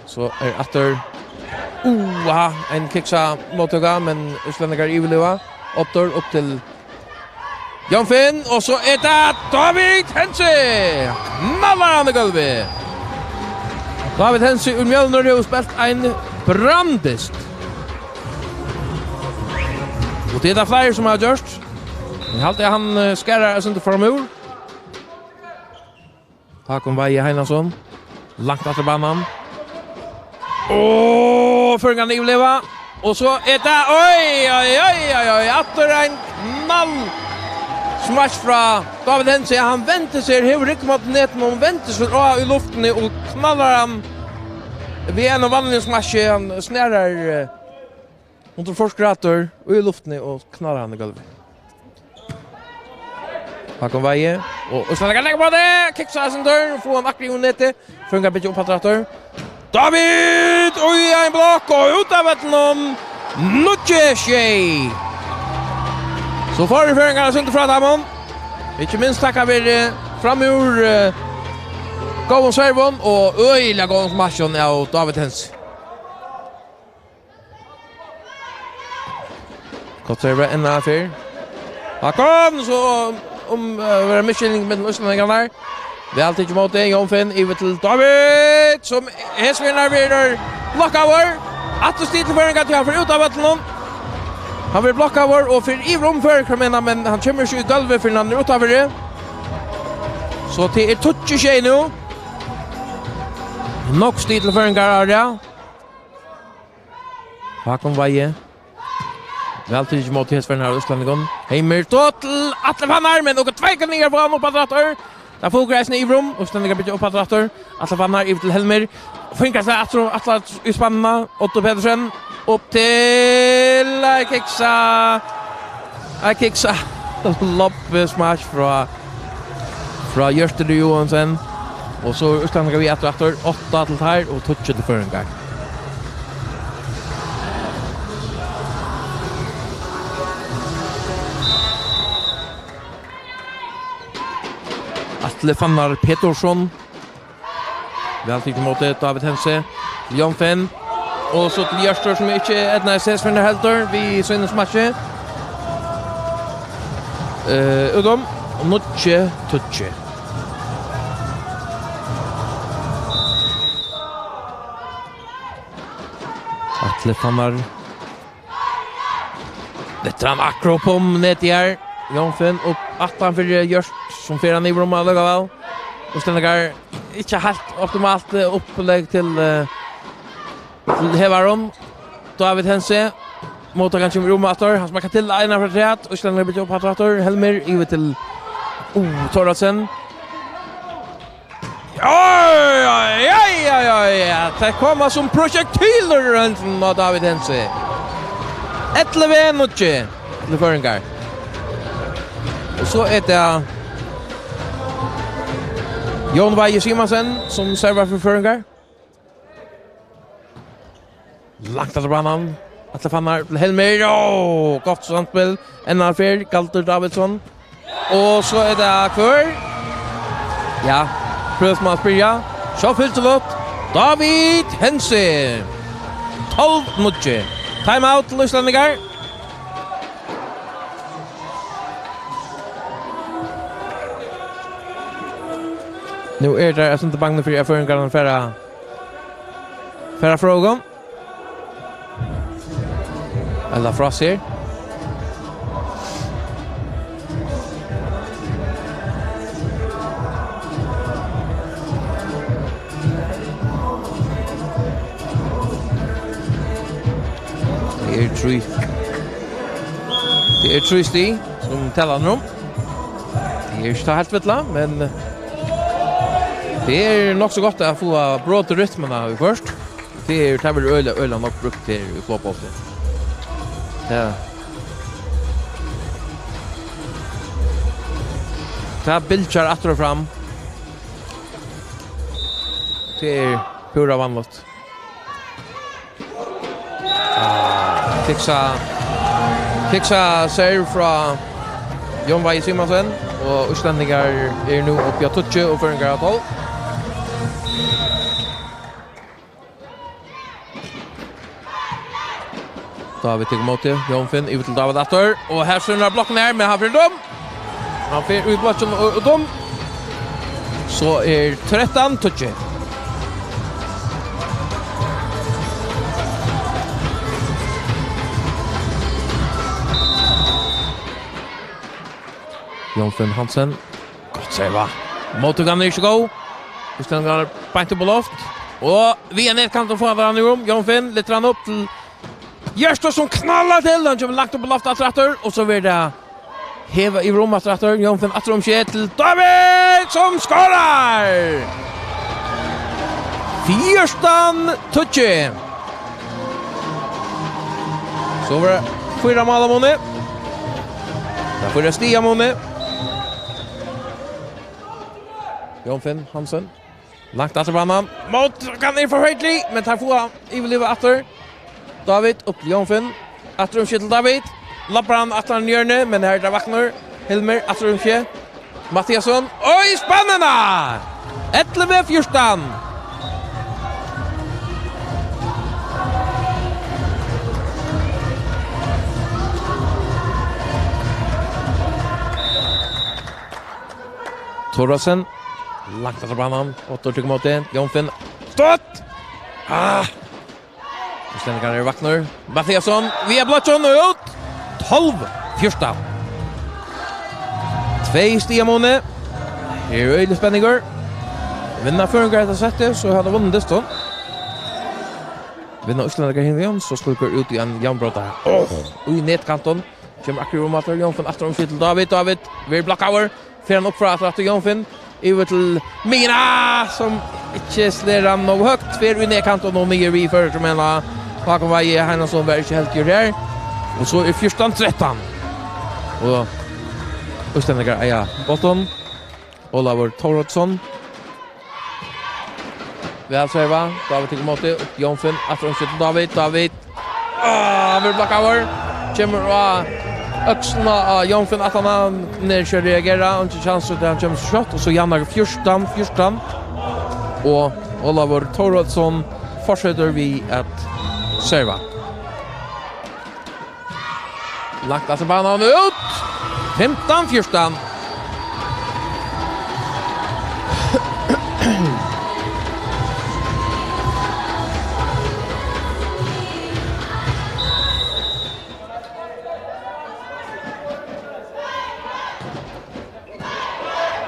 So er aftur, uha, ein kiksa móttøka, men íslendingar yvirliva. Aftur upp til Jón Finn, og so er tað David Hentze! Knallar hann í gólvið. David Hentze úr Mjølnir hevur spælt ein branddyst. Og tað er tað fleiri sum hava gjørt. Men eg haldi, at hann, eh, skarar eitt sindur framúr. Hákon Weihe Heinason. Langt aftur á banan. Og føroyingarnir yvirliva. Og so er tað, oj, oj, oj, oj, oj, aftur ein knall smash frá David Hentze. Hann vendir sær, hevur rygg móti netinum, hann vendir sær á í luftini og knallar hann við einum vanligum smashi. Hann snarar, eh, hundrað og fýrs gradir í luftini og knallar hann í gólvið. Hákon Weihe, og Íslendingar leggja á tað, kiksa seg dørt, fáa hann akkurát í netið, føroyingar byggja upp aftur aftur. David, og í ein blokk, og út av vøllinum, níggju sjey. So fáa føroyingar eitt sindur frá teimum. Ikki minst takk veri, eh, framúr, eh, góðum servum og øgiliga góðum smashum av David Hentze. Gott servi enn ein ferð. Hákon, so um, eh, vera misskilning millum íslendingarnar. Væl tikið ímóti, Jón Finn, yvir til David, sum hesvegna verður blokkaður. Aftur stig til Føroyingar, tí hann fer út av vøllinum. Hann verður blokkaður og fer yvir um Føroyingar, menar, men hann kemur ikki í gólvið fyrr enn hann er uttanfyri. So tað er tíggju sjey nú. Nógv stig til Føroyingar, Aria. Hákon Weihe. Væl tikið ímóti hesum her íslendingum. Heimir, so til Atle Fannar, men okur tveir kanningar fáa hann upp aftur. Tað fór eisini yvir um, og íslendingar byggja upp aftur. Atle Fannar yvir til Helmir. Fingur seg aftur, aftur í spannina. Otto Pedersen. Upp til, eh, Kiksa. Eh, Kiksa. Lobbismask frá, frá Hjørtur Johansen. Og so er íslendingar við aftur, aftur. Átta til teir og tíggju til Føroyingar. Atle Fannar Petersson. Væl tikið ímóti, David Hentze. Jón Finn. Og so til Hjørtur, sum ikki eydnaðist hesum heldur, við sínum smakki. Eh, út um. Níggju tíggju. Atle Fannar. Dette er hann akkurat på netið her. Jón Finn upp aftan fyri Hjørt, sum fer hann yvir um allíkavæl. Og stendur ikki heilt optimalt, eh, upplegg til, eh, til Hevarum. David Hentze. Móttakarin kemur um aftur. Hann smakkar til eina for træt. Og stendur byggja upp aftur, aftur. Helmir yvir til, uh, Thoresen. Oj, oj, oj, oj, oj. Tað koma sum projektilir í høndina á David Hentze. Ellivu níggju til Føroyingar. Og so er tað Jón Weihe Simonsen, sum servar fyri Føroyingar. Langt aftur á banan. Atle Fannar til Helmir. Ó, gott samspæl. Enn ein ferð, Galdur Davidsson. Og so er tað hvør? Ja, prøvum at spyrja. So fylgir til David Hentze. Tólv níggju. Time out til íslendingar. Nú eru teir eitt sindur bangnir fyri, at føroyingarnir fara, fara frá okkum. Ella frá sær. Tað er trý. Tað er trý stig, sum talan er um. Tað er ikki tað heilt villa, men tað er nokk so gott at fáa brot í rytmuna viðhvørt. Tað er, tað verður øgiliga, øgiliga nógv brúkt her í flogplássi. Ja. Tað bylgjar aftur og fram. Tað er púra vanligt. Ah, kiksa, kiksa serve frá Jón Weihe Simonsen, og íslendingar eru nú uppi á tíggju og føroyingar á tólv. David tekur ímóti, Jón Finn, yvir til David aftur, og her snýr blokkin her, men hann fer út um. Hann fer í blokkin og út um. So er trettan tíggju. Jón Finn Hansen. Gott serva. Móttøkan er ikki góð. Íslendingar beint upp á loft. Og via netkantin fáa teir hann í rúm. Jón Finn lyftir hann upp til Hjørtur, sum knallar til. Hann kemur langt upp á loft aftur, aftur. Og so verður tað hevað yvir um aftur, aftur. Jón Finn aftur um seg til David, sum skorar! Fjúrtan tíggju. So var tað fýra mála muni. Tað er fýra stiga muni. Jón Finn Hansen. Langt aftur á banan. Móttøkan er forferdelig, men teir fáa yvirliva aftur. David upp til Jón Finn. Aftur um seg til David. Labbar hann aftur hann hjørni, men her er tað Wagnur. Hilmar aftur um seg. Mathiasson. Oj, spennandi! Ellivu fjúrtan. Thoresen. Langt aftur á banan. Otto tekur ímóti. Jón Finn. Støtt! Ah! Íslendingarnir eru vaknir. Mathiasson, via blokkin og út. Tólv fjúrtan. Tvey stigamun. Her er øgiligur spenningur. Vinna føroyingar hetta settið, so hava teir vunnið dystin. Vinna íslendingar hin vegin, so skulu teir út í ein javnbrót. Áh, í netkantin. Kemur akkurát um aftur, Jónfinn aftur um til David. David verður blokkaður. Fer hann upp frá aftur, aftur Jónfinn. Yvir til Mina, sum ikki slær hann nóg høgt. Fer í netkantin og niður við føroyskum enda. Hákon Weihe Heinason var ikki heldigur her. Og so er fjúrtan trettan. Og íslendingar eiga bóltin. Ólavur Thoroddsen. Væl serva. David tekur ímóti. Upp Jónfinn. Aftur umskifti til David. David. Ah, hann verður blokkaður. Kemur á økslina á Jónfinn aftan á. Hann er ikki at reagera. Hann ikki kjans at hann kemur so skjótt. Og so javnar fjúrtan fjúrtan. Og Ólavur Thoroddsen fortsetur við at serva. Langt aftur banan út. Fimtan fjúrtan.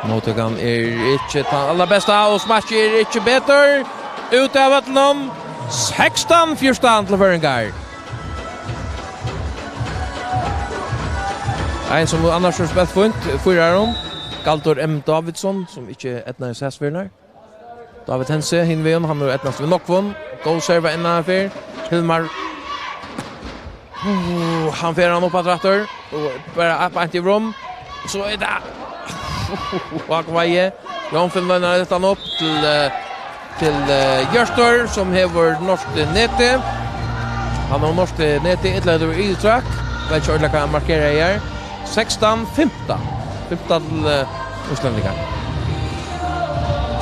Móttøkan er ikki tann allarbesta, og smakkið er ikki betur. Út av vøllinum. Sekstan fjúrtan til føroyingar. Ein sum annars hevur spælt fínt, fýrarin, Galdur M. Davidsson, sum ikki eydnaðist hesar ferðirnar. David Hentze, hin vegin, hann hevur eydnast við nógvum. Góð serva innanfyri. Hilmar. Uh, hann fer hann upp aftur aftur. Og bara upp beint í rúm. So er tað Hákon Weihe. Jónfinn vendir hann upp til, eh, til, eh, Hjørtur, sum hevur norskt netið. Hann hevur norskt netið, ella hevur yvirtrak. Veit ikki ordiliga hvat hann markerar her. Sekstan fimtan. Fimtan til, eh, íslendingar.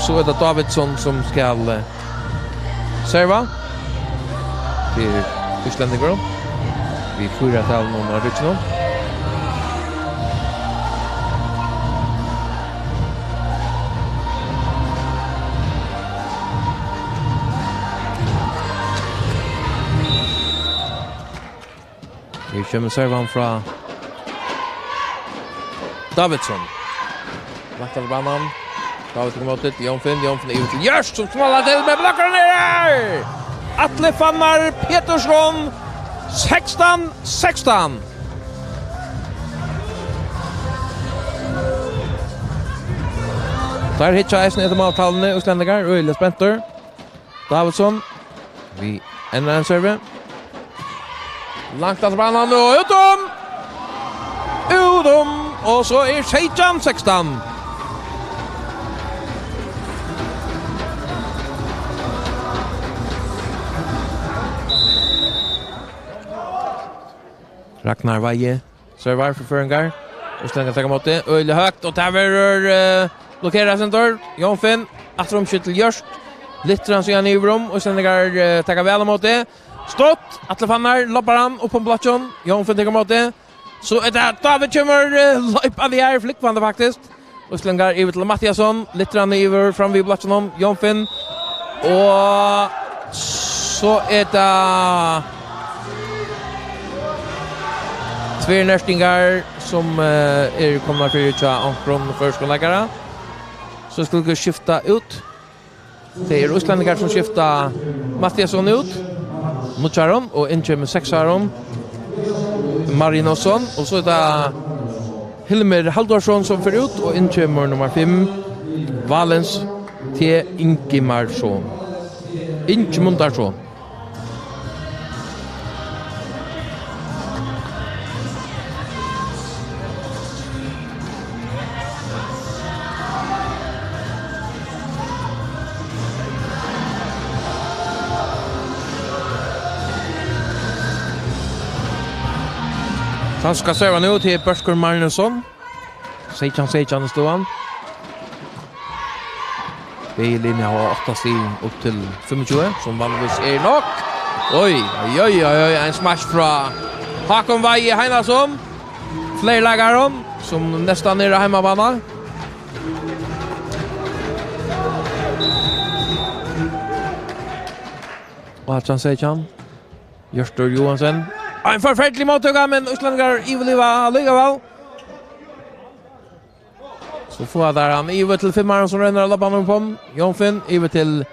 So er tað Davidsson, sum skal, eh, serva. Til íslendingar. Við fýra tal nú á rygginum. Her kemur servan frá Davidsson. Lagt av banan. David tekur ímóti til Jónfinn. Jónfinn yvir til Hjørt, sum smallar til, men blokkaður niður! Atli Fannar Petursson, sekstan sekstan. Teir hyggja eisini eftir máltaluni, íslendingar, øgiliga spentir. Davidsson við enn ein servi. Langt aftur banan og út um! Út um! Og so er seytjan sekstan. Ragnar Weihe. Servar fyri føroyingar. Íslendingar taka ímóti. Øgiliga høgt. Og tað verður, eh, blokkerað eitt sindur. Jónfinn. Aftur umskifti til Hjørt. Lyftir hann síðan yvir um. Íslendingar, eh, taka væl ímóti. Stutt. Atli Fannar. Lobbar hann upp um blokkin. Jónfinn tekur ímóti. So er tað David kemur, eh, loypandi her. Flúgvandi faktiskt. Íslendingar yvir til Mathiasson, lyftir hann yvir fram við blokkinum, Jónfinn. Og so er tað tvær nertingar sum, eh, eru komnar fyri hjá onkrum føroyskum leikara. So skulu vit skifta út. Tað eru íslendingar sum skifta Mathiasson út. Nýggjaran og inn kemur seksaran Marinusson. Og so er tað Hilmir Halldórsson sum fer út og inn kemur nummar fimm, Valens T. Ingimarsson. Ingimundarson. Hann skal serva nú til Börkur Marinusson. Seytjan seytjan er støðan. Bæði liðini hava átta stig upp til fimmogtjúgu, sum vanligvis er nokk. Oj, oj, oj, oj, oj, ein smash frá Hákon Weihe Heinason. Fleiri leikarar, sum næstan eru á heimabana. Og Átjan seytjan. Hjørtur Johansen. Ein forferdelig móttøka, men íslendingar yvirliva allíkavæl. So fáa teir hann yvir til fimmaran sum roynir at labba hann upp um. Jónfinn yvir til,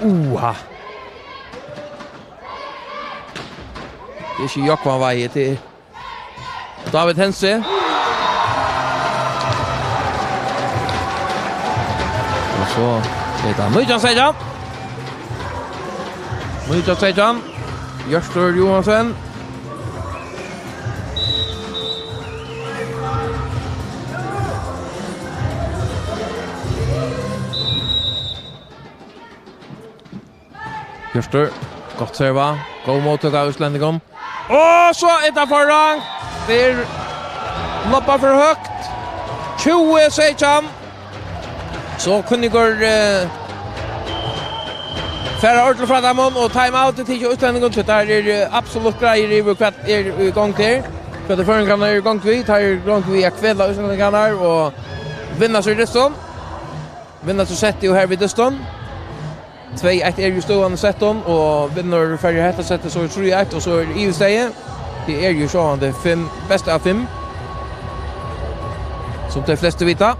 uha. Tað er ikki Jógvan Weihe, tað er David Hentze. Og so er tað nítjan seytjan. Nítjan seytjan. Hjørtur Johansen. Hjørtur, gott serva. Góð móttøka av íslendingum. Og so er tað forrangt. Tað er loppa for høgt. Tjúgu seytjan. So kunnu okur, eh, fara ordiliga frá teimum, og time out er tikið av íslendingum, tí teir eru, eh, absolutt greiðir yvir hvat er í gongd her. Hvat er føroyingarnir í gongd við? Teir eru í gongd við at kvela íslendingarnar og vinna seg dystin. Vinna seg settið og her við dystin. Tvey eitt er jú støðan í settum, og vinnur Føroyar hetta settið, so er trý eitt, og so er yvirstaðið. Tað er jú sjálvandi fimm, best av fimm, sum tey flestu vita.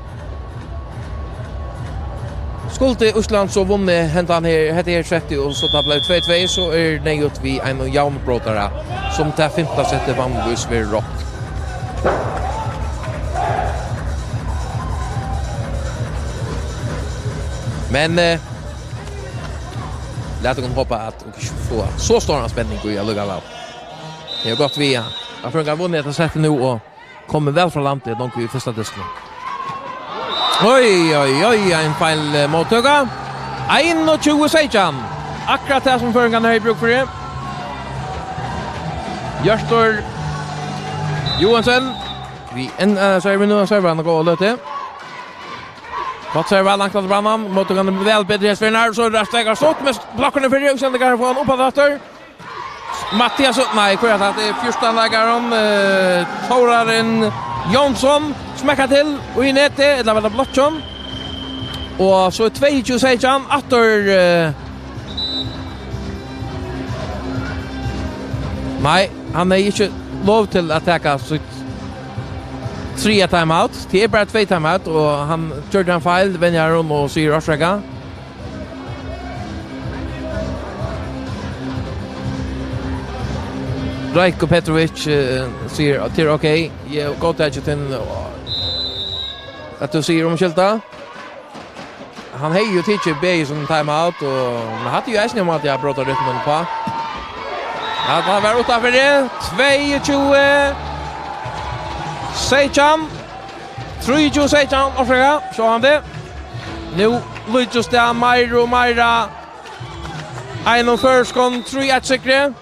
Skuldi Ísland so vunnið hendan her, hetta her settið, og so tað bleiv tvey tvey, so er neyðugt við einum javnbrotara, sum tað fimta settið vanligvís verður rokt. Men, eh, lat okkum hopa, at okur ikki fáa so stóran spenning í allíkavæl. Tað er gott við, ja, at føroyingar vunnu hetta settið nú og komu væl frá landi, longu í fyrsta dystinum. Oj, oj, oj, ein feil, eh, móttøka. Einogtjúgu seytjan. Akkurát tað sum føroyingarnir hava brúk fyri. Hjørtur Johansen. Við ein, eh, servi nú, servi hann góða løtu. Gott servi, langt aftur banan. Móttøkan er væl betri í hesi ferð, so er tað Stekkar Sott, men blokkurin er fyri, og seinni kann hann fáa hann upp aftur. Mathias, nei, hvør er tað? Tað er fjúrtan leikarin, eh, Tórarinn Jónsson, smekkar til, og í netið, ella var tað blokkin? Og so er tveyogtjúgu seytjan, aftur, eh, nei, hann hevði ikki lov til at taka sítt triðja timeout. Tað er bara tvey timeout, og hann gjørdi ein feil, venjarin, og sigur orsaka. Rajko Petrovic, eh, sigur at tað er ok. Eg góðtaki tín, at tú sigur umskylda. Hann hevði jú tikið bæði sum timeout, og, men hatta er jú eisini um at eg brýt rytmun uppá. Ja, tað var uttanfyri. Tveyogtjúgu seytjan. Trýogtjúgu seytjan, orsaka, sjálvandi. Nú líkist tað meira og meira einum føroyskum trý eitt sigri.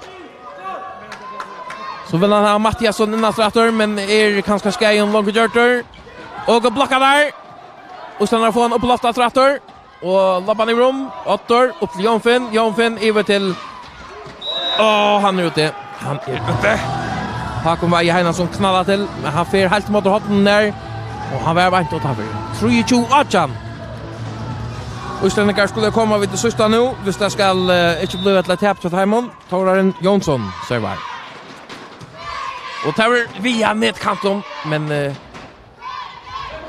So vil hann hava Mathiasson inn aftur, men er kanska skaðin longu gjørdur. Og blokka har. Og so fær hann upp á loft aftur. Og labba hann í rúm. Oddur, upp til Jónfinn. Jónfinn, yvir til, á, hann er úti. Hann er úti. Hákon Weihe Heinason knallar til, men hann fer heilt móti horninum har. Og hann var beint uttanfyri. Trýogtjúgu átjan. Íslendingar skulu koma við tað síðsta nú, hvis tað skal, eh, ikki blíva til eitt tap hjá teimum. Tórarinn Jónsson servar. Og tað er via netkantin, men, eh,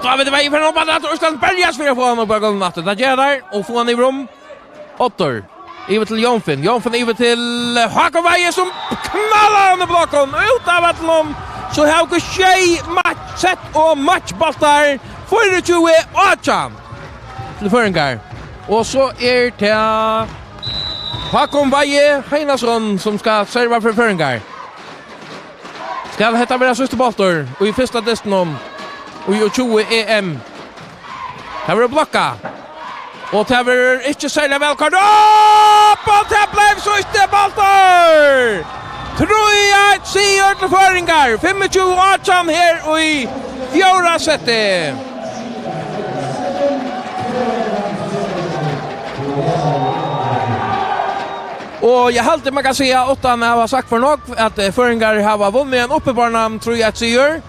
David Weihe fer upp á netið, og skal berjast fyri at fáa hann upp á gólvið aftur. Tað ger hann, og fáa hann í rúm. Oddur. Yvir til Jónfinn. Jónfinn yvir til, eh, Hákon Weihe, sum knallar hann í blokkin. Út av øllum. So hava okur sjey match, sett og matchbóltar. Fýraogtjúgu átjan til føroyingar. Og so er tað Hákon Weihe Heinason, sum skal serva fyri føroyingar. Skal hetta vera síðsti bóltur í fyrsta dystinum í U tjúgu E M? Tað verður blokkað. Og tað verður ikki serliga væl koyrt upp, og tað bleiv síðsti bóltur! Trý eitt sigur til føroyingar, fimmogtjúgu átjan her í fjórða seti. Og eg haldi, man kann siga, uttan at hava sagt for nógv, at, eh, føroyingar hava vunnið ein uppibornan trý eitt sigur.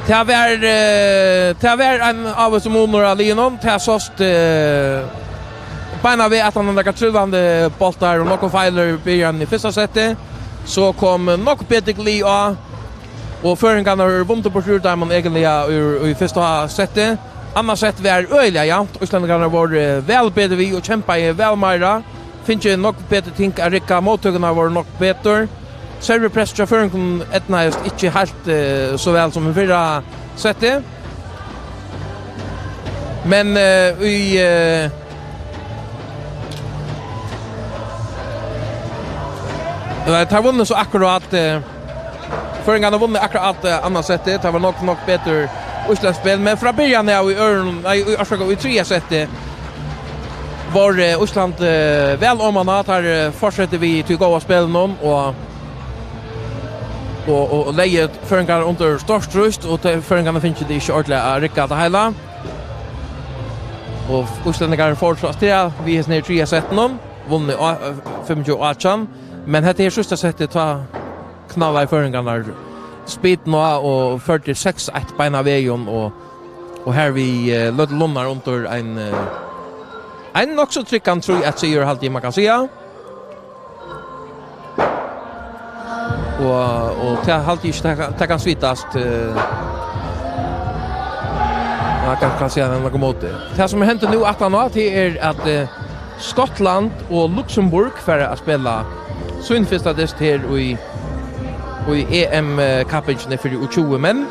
Tað var, eh, tað var ein ávísur munur á liðunum. Tað sást, eh, Beinanvegin aftan á nakrar trúgvandi bóltar og nokkur feilir í byrjan í fyrsta seti. So kom nokk betri glið á, og føroyingarnir vundu burtur úr teimum eigentliga úr, í fyrsta seti. Annað sett var øgiliga javnt. Íslendingarnir vóru væl betri við og kjempaðu væl meira. Fingu nokk betri ting at rigga, móttøkurnar vóru nokk betur. Servupressið hjá føroyingum eydnaðist ikki heilt, eh, so væl sum í fyrra setti. Men, eh, í, eh, nei, teir vunnu so akkurát, eh, føroyingarnir vunnu akkurát, eh, annað settið. Tað var nokk, nokk betur íslendsk spæl, men frá byrjan av í øðrum, nei, í, orsaka, í triðja setti var, eh, Ísland, eh, væl oman á, teir, eh, fortsettu við tí góða spælinum og, og, og, og legði føroyingar undir stórt trýst, og teir, føroyingarnir fingu tað ikki ordiliga at rigga tað heila. Og íslendingar fóru so aftur við hesum her triðja settinum, vunnu á-, fimmogtjúgu átjan, men hetta her síðsta settið, tá knallar føroyingarnar spýtuna á og førdu seks eitt beinanvegin, og, og her við, eh, løgdu Lunnar undir ein, eh, ein nokk so tryggan trý eitt sigur, haldi eg man kann siga. Og, og tað haldi eg ikki, tað kann, tað kann smitast, eh, man kann, kann siga tað á nakran máta. Tað sum hendir nú aftan á, tað er at, eh, Skotland og Luxemburg fara at spæla sín fyrsta dyst her í, í E M, eh, kappingini fyri U tjúgu menn.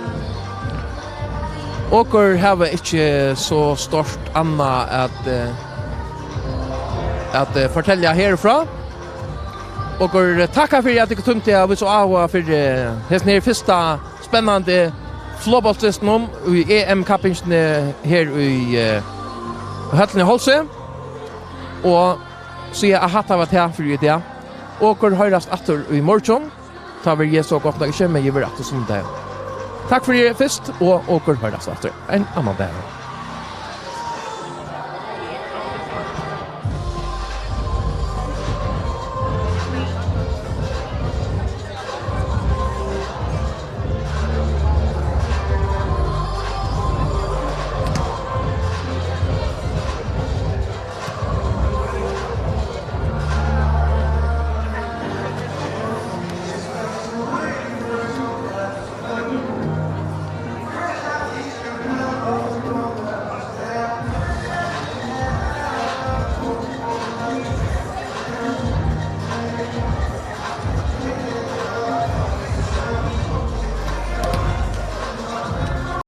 Okur hava ikki so stórt annað at, eh, at, eh, fortelja herfrá. Okur takka fyri at tit tímdu at vísa áhuga fyri, eh, hesum her fyrsta spennandi flogboltsdystinum í E M kappingini her í, eh, høllini í Hálsi. Og siga at hatta var tað fyri í dag. Okur hoyrast aftur í morgin. Tá verði eg so gott nokk ikki, men eg verði aftur sunnudagin. Takk fyri fyrst, og okur hoyrast aftur ein annan dag.